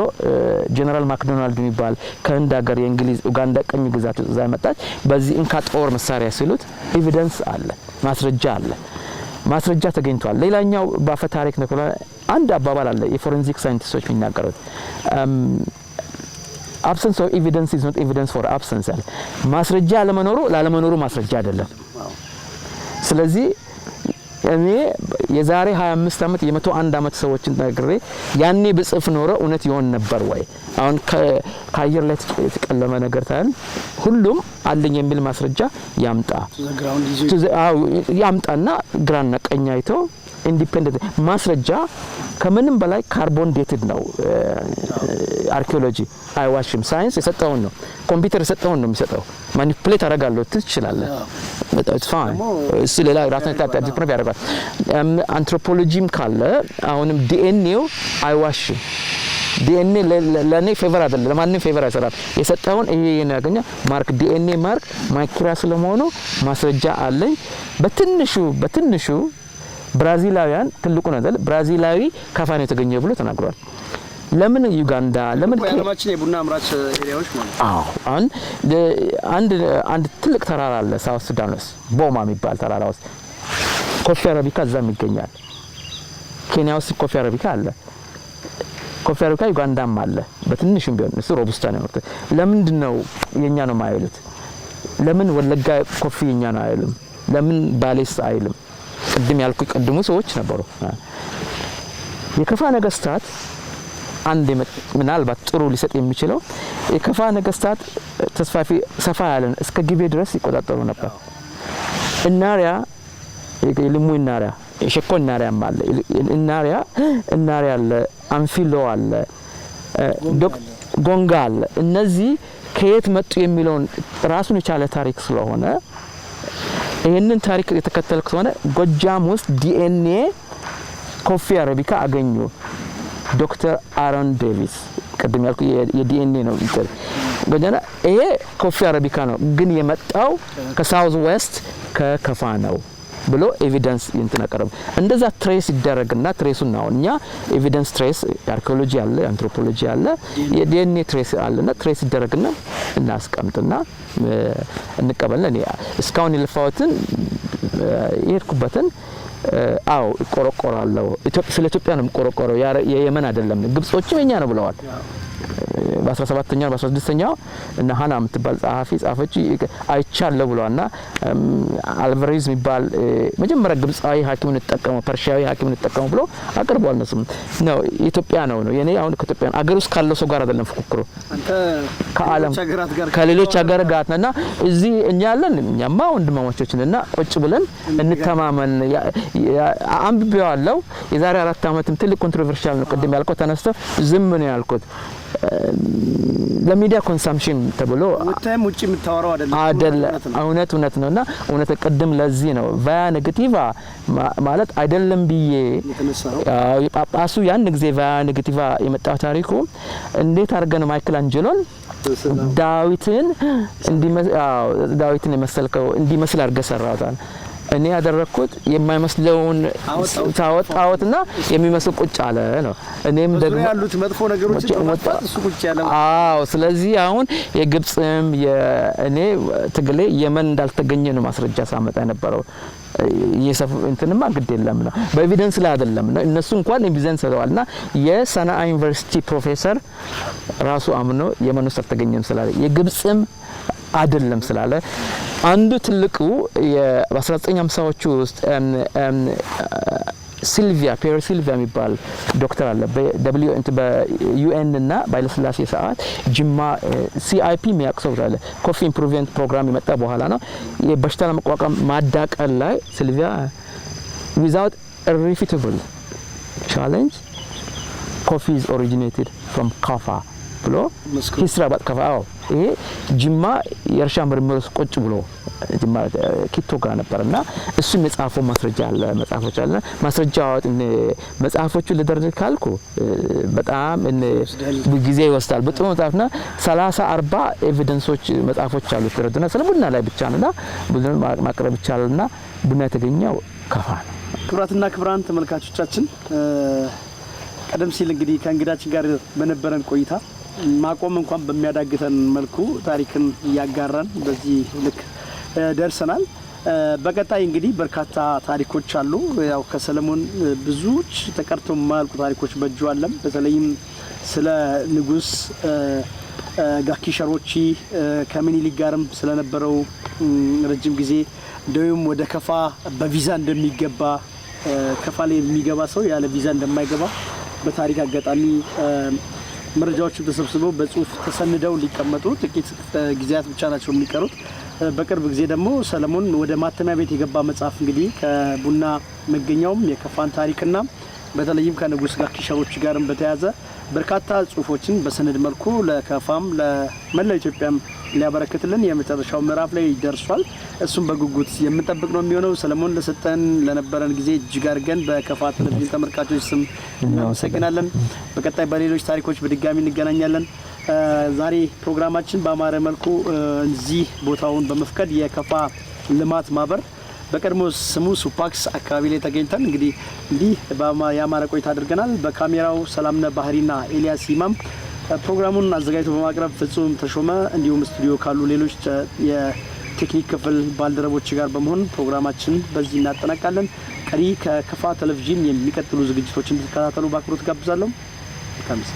ጀነራል ማክዶናልድ የሚባል ከህንድ ሀገር የእንግሊዝ ኡጋንዳ ቅኝ ግዛት እዛ መጣች። በዚህ እንካ ጦር መሳሪያ ሲሉት evidence አለ፣ ማስረጃ አለ። ማስረጃ ተገኝቷል። ሌላኛው በአፈ ታሪክ ነው። አንድ አባባል አለ የ forensic ሳይንቲስቶች የሚናገሩት፣ "Absence of evidence is not evidence for absence" አለ። ማስረጃ አለመኖሩ ላለመኖሩ ማስረጃ አይደለም። ስለዚህ እኔ የዛሬ 25 ዓመት የ101 ዓመት ሰዎችን ነግሬ ያኔ ብጽፍ ኖሮ እውነት ይሆን ነበር ወይ? አሁን ከአየር ላይ የተቀለመ ነገር ታያል። ሁሉም አለኝ የሚል ማስረጃ ያምጣ ያምጣና ግራና ቀኝ አይቶ independent ማስረጃ። ከምንም በላይ carbon dated ነው። አርኪኦሎጂ አይዋሽም። ሳይንስ የሰጠውን ነው፣ ኮምፒውተር የሰጠውን ነው የሚሰጠው። Manipulate አደርጋለሁ ትችላለህ። Fine፣ እሱ ሌላ ራሱን ያደርጋል። አንትሮፖሎጂም ካለ አሁንም ዲኤንኤው አይዋሽም። ዲኤንኤ ለእኔ favor አይደለም፣ ለማንም favor አይሰራም። የሰጠውን ይሄ ያገኘ mark DNA mark ማይኪራ ስለመሆኑ ማስረጃ አለኝ። በትንሹ በትንሹ ብራዚላውያን ትልቁ ነገር ብራዚላዊ ካፋ ነው የተገኘው ብሎ ተናግሯል። ለምን ዩጋንዳ ለምን የዓለማችን የቡና አምራች area ዎች ማለት? አዎ፣ አሁን አንድ ትልቅ ተራራ አለ South Sudan ውስጥ፣ ቦማ የሚባል ተራራ ውስጥ coffee arabica እዛም ይገኛል። ኬንያ ውስጥ coffee arabica አለ። Coffee arabica ዩጋንዳም አለ በትንሹም ቢሆን፣ እሱ robusta ነው። ለምንድን ነው የኛ ነው የማይሉት? ለምን ወለጋ coffee የኛ ነው አይሉም? ለምን ባሌስ አይልም? ቅድም ያልኩ ቅድሙ ሰዎች ነበሩ። የከፋ ነገስታት አንድ ምናልባት ጥሩ ሊሰጥ የሚችለው የከፋ ነገስታት ተስፋፊ ሰፋ ያለን እስከ ጊቤ ድረስ ይቆጣጠሩ ነበር። እናሪያ፣ የልሙ እናሪያ፣ የሸኮ እናሪያም አለ። እናሪያ አለ፣ አንፊሎ አለ፣ ጎንጋ አለ። እነዚህ ከየት መጡ የሚለውን ራሱን የቻለ ታሪክ ስለሆነ ይህንን ታሪክ የተከተልክ ከሆነ ጎጃም ውስጥ DNA coffee arabica አገኙ። ዶክተር አሮን ዴቪስ ቅድም ያልኩ የዲኤንኤ ነው። ጎጃና ይሄ coffee arabica ነው፣ ግን የመጣው ከ south west ከከፋ ነው ብሎ evidence እንትን አቀረበ። እንደዛ trace ይደረግና trace ኡን ነው እኛ evidence trace አርኪኦሎጂ አለ፣ አንትሮፖሎጂ አለ፣ የ DNA trace አለና trace ይደረግና እናስቀምጥና እንቀበልና እኔ እስካሁን የለፋሁትን የሄድኩበትን አዎ እቆረቆራለሁ። ስለ ኢትዮጵያ ነው የምቆረቆረው፣ የየመን አይደለም። ግብጾችም የኛ ነው ብለዋል። በ17ኛው በ16ኛው እነ ሀና የምትባል ጸሐፊ ጻፈች አይቻለሁ ብለዋልና አልቫሬዝ የሚባል መጀመሪያ ግብጻዊ ሐኪምን እንጠቀመው ፐርሺያዊ ሐኪምን እንጠቀመው ብሎ አቅርቧል። እነሱም ነው ኢትዮጵያ ነው ነው የኔ አሁን ከኢትዮጵያ አገር ውስጥ ካለው ሰው ጋር አይደለም ፉክክሩ ከዓለም ከሌሎች ሀገር ጋር ነውና እዚህ እኛ ያለን እኛማ ወንድማማቾች ነንና ቁጭ ብለን እንተማመን። አንብቤዋለሁ። የዛሬ 4 ዓመትም ትልቅ controversial ነው ቅድም ያልከው ተነስቶ ዝም ነው ያልኩት። ለሚዲያ consumption ተብሎ ወጣም ውጪ የምታወራው አይደለም አይደለ እውነት እውነት ነውና እውነት ቅድም ለዚህ ነው via negativa ማለት አይደለም ብዬ ጳጳሱ ያን ጊዜ via negativa የመጣው ታሪኩ እንዴት አድርገን ማይክል አንጀሎን ዳዊትን ዳዊትን የመሰልከው እንዲመስል አድርገህ ሰራውታል። እኔ ያደረኩት የማይመስለውን ታወጣውትና የሚመስል ቁጭ አለ ነው። እኔም ደግሞ ያሉት መጥፎ ነገሮች ተማጣት እሱ ቁጭ ያለ። አዎ ስለዚህ አሁን የግብጽም የእኔ ትግሌ የመን እንዳልተገኘ ነው ማስረጃ ሳመጣ የነበረው። የሰፍ እንትንማ ግድ የለም ነው በ evidence ላይ አይደለም ነው እነሱ እንኳን evidence ሰጥተዋልና የሰናአ ዩኒቨርሲቲ ፕሮፌሰር ራሱ አምኖ የመን ውስጥ አልተገኘም ስላለ የግብጽም አይደለም ስላለ አንዱ ትልቁ በ1950ዎቹ ውስጥ ሲልቪያ ፔር ሲልቪያ የሚባል ዶክተር አለ በ W በ UN እና በኃይለሥላሴ ሰዓት ጅማ CIP የሚያውቅ ሰው አለ። Coffee Improvement Program የመጣ በኋላ ነው የበሽታ ለመቋቋም ማዳቀል ላይ ሲልቪያ without irrefutable challenge coffee is originated from Kaffa ብሎ history about ከፋ። አዎ ይሄ ጅማ የእርሻ ምርምር ውስጥ ቁጭ ብሎ ጅማ ኪቶ ጋር ነበርና እሱም የጻፈው ማስረጃ አለ፣ መጽሐፎች አለ። ማስረጃ መጽሐፎቹ ልደርድር ካልኩ በጣም ጊዜ ይወስዳል። በጥሩ መጽሐፍና 30 40 evidence ኦች መጽሐፎች አሉ ተረዱና ስለ ቡና ላይ ብቻ ነውና ብዙ ማቅረብ ይቻላልና ቡና የተገኘው ከፋ ነው። ክቡራትና ክቡራን ተመልካቾቻችን ቀደም ሲል እንግዲህ ከእንግዳችን ጋር በነበረን ቆይታ ማቆም እንኳን በሚያዳግተን መልኩ ታሪክን እያጋራን በዚህ ልክ ደርሰናል። በቀጣይ እንግዲህ በርካታ ታሪኮች አሉ። ያው ከሰለሞን ብዙዎች ተቀርተው የማያልቁ ታሪኮች በእጁ አለም። በተለይም ስለ ንጉስ ጋኪ ሸሮቺ ከምኒልክ ጋርም ስለነበረው ረጅም ጊዜ እንደውም ወደ ከፋ በቪዛ እንደሚገባ ከፋ ላይ የሚገባ ሰው ያለ ቪዛ እንደማይገባ በታሪክ አጋጣሚ መረጃዎችን ተሰብስበው በጽሁፍ ተሰንደው ሊቀመጡ ጥቂት ጊዜያት ብቻ ናቸው የሚቀሩት። በቅርብ ጊዜ ደግሞ ሰለሞን ወደ ማተሚያ ቤት የገባ መጽሐፍ እንግዲህ ከቡና መገኛውም የከፋን ታሪክና በተለይም ከንጉስ ጋኪ ሸሮቺ ጋርም በተያያዘ በርካታ ጽሁፎችን በሰነድ መልኩ ለከፋም ለመላው ኢትዮጵያም ሊያበረክትልን የመጨረሻው ምዕራፍ ላይ ደርሷል። እሱም በጉጉት የምንጠብቅ ነው የሚሆነው። ሰለሞን ለሰጠን ለነበረን ጊዜ እጅግ አድርገን በከፋ ቴሌቪዥን ተመልካቾች ስም እናመሰግናለን። በቀጣይ በሌሎች ታሪኮች በድጋሚ እንገናኛለን። ዛሬ ፕሮግራማችን በአማረ መልኩ እዚህ ቦታውን በመፍቀድ የከፋ ልማት ማህበር በቀድሞ ስሙ ሱፓክስ አካባቢ ላይ ተገኝተን እንግዲህ እንዲህ ያማረ ቆይታ አድርገናል። በካሜራው ሰላምነ ባህሪና ኤልያስ ኢማም፣ ፕሮግራሙን አዘጋጅቶ በማቅረብ ፍጹም ተሾመ፣ እንዲሁም ስቱዲዮ ካሉ ሌሎች የቴክኒክ ክፍል ባልደረቦች ጋር በመሆን ፕሮግራማችን በዚህ እናጠናቃለን። ቀሪ ከከፋ ቴሌቪዥን የሚቀጥሉ ዝግጅቶችን እንድትከታተሉ በአክብሮት ጋብዛለሁ። መልካም ጊዜ።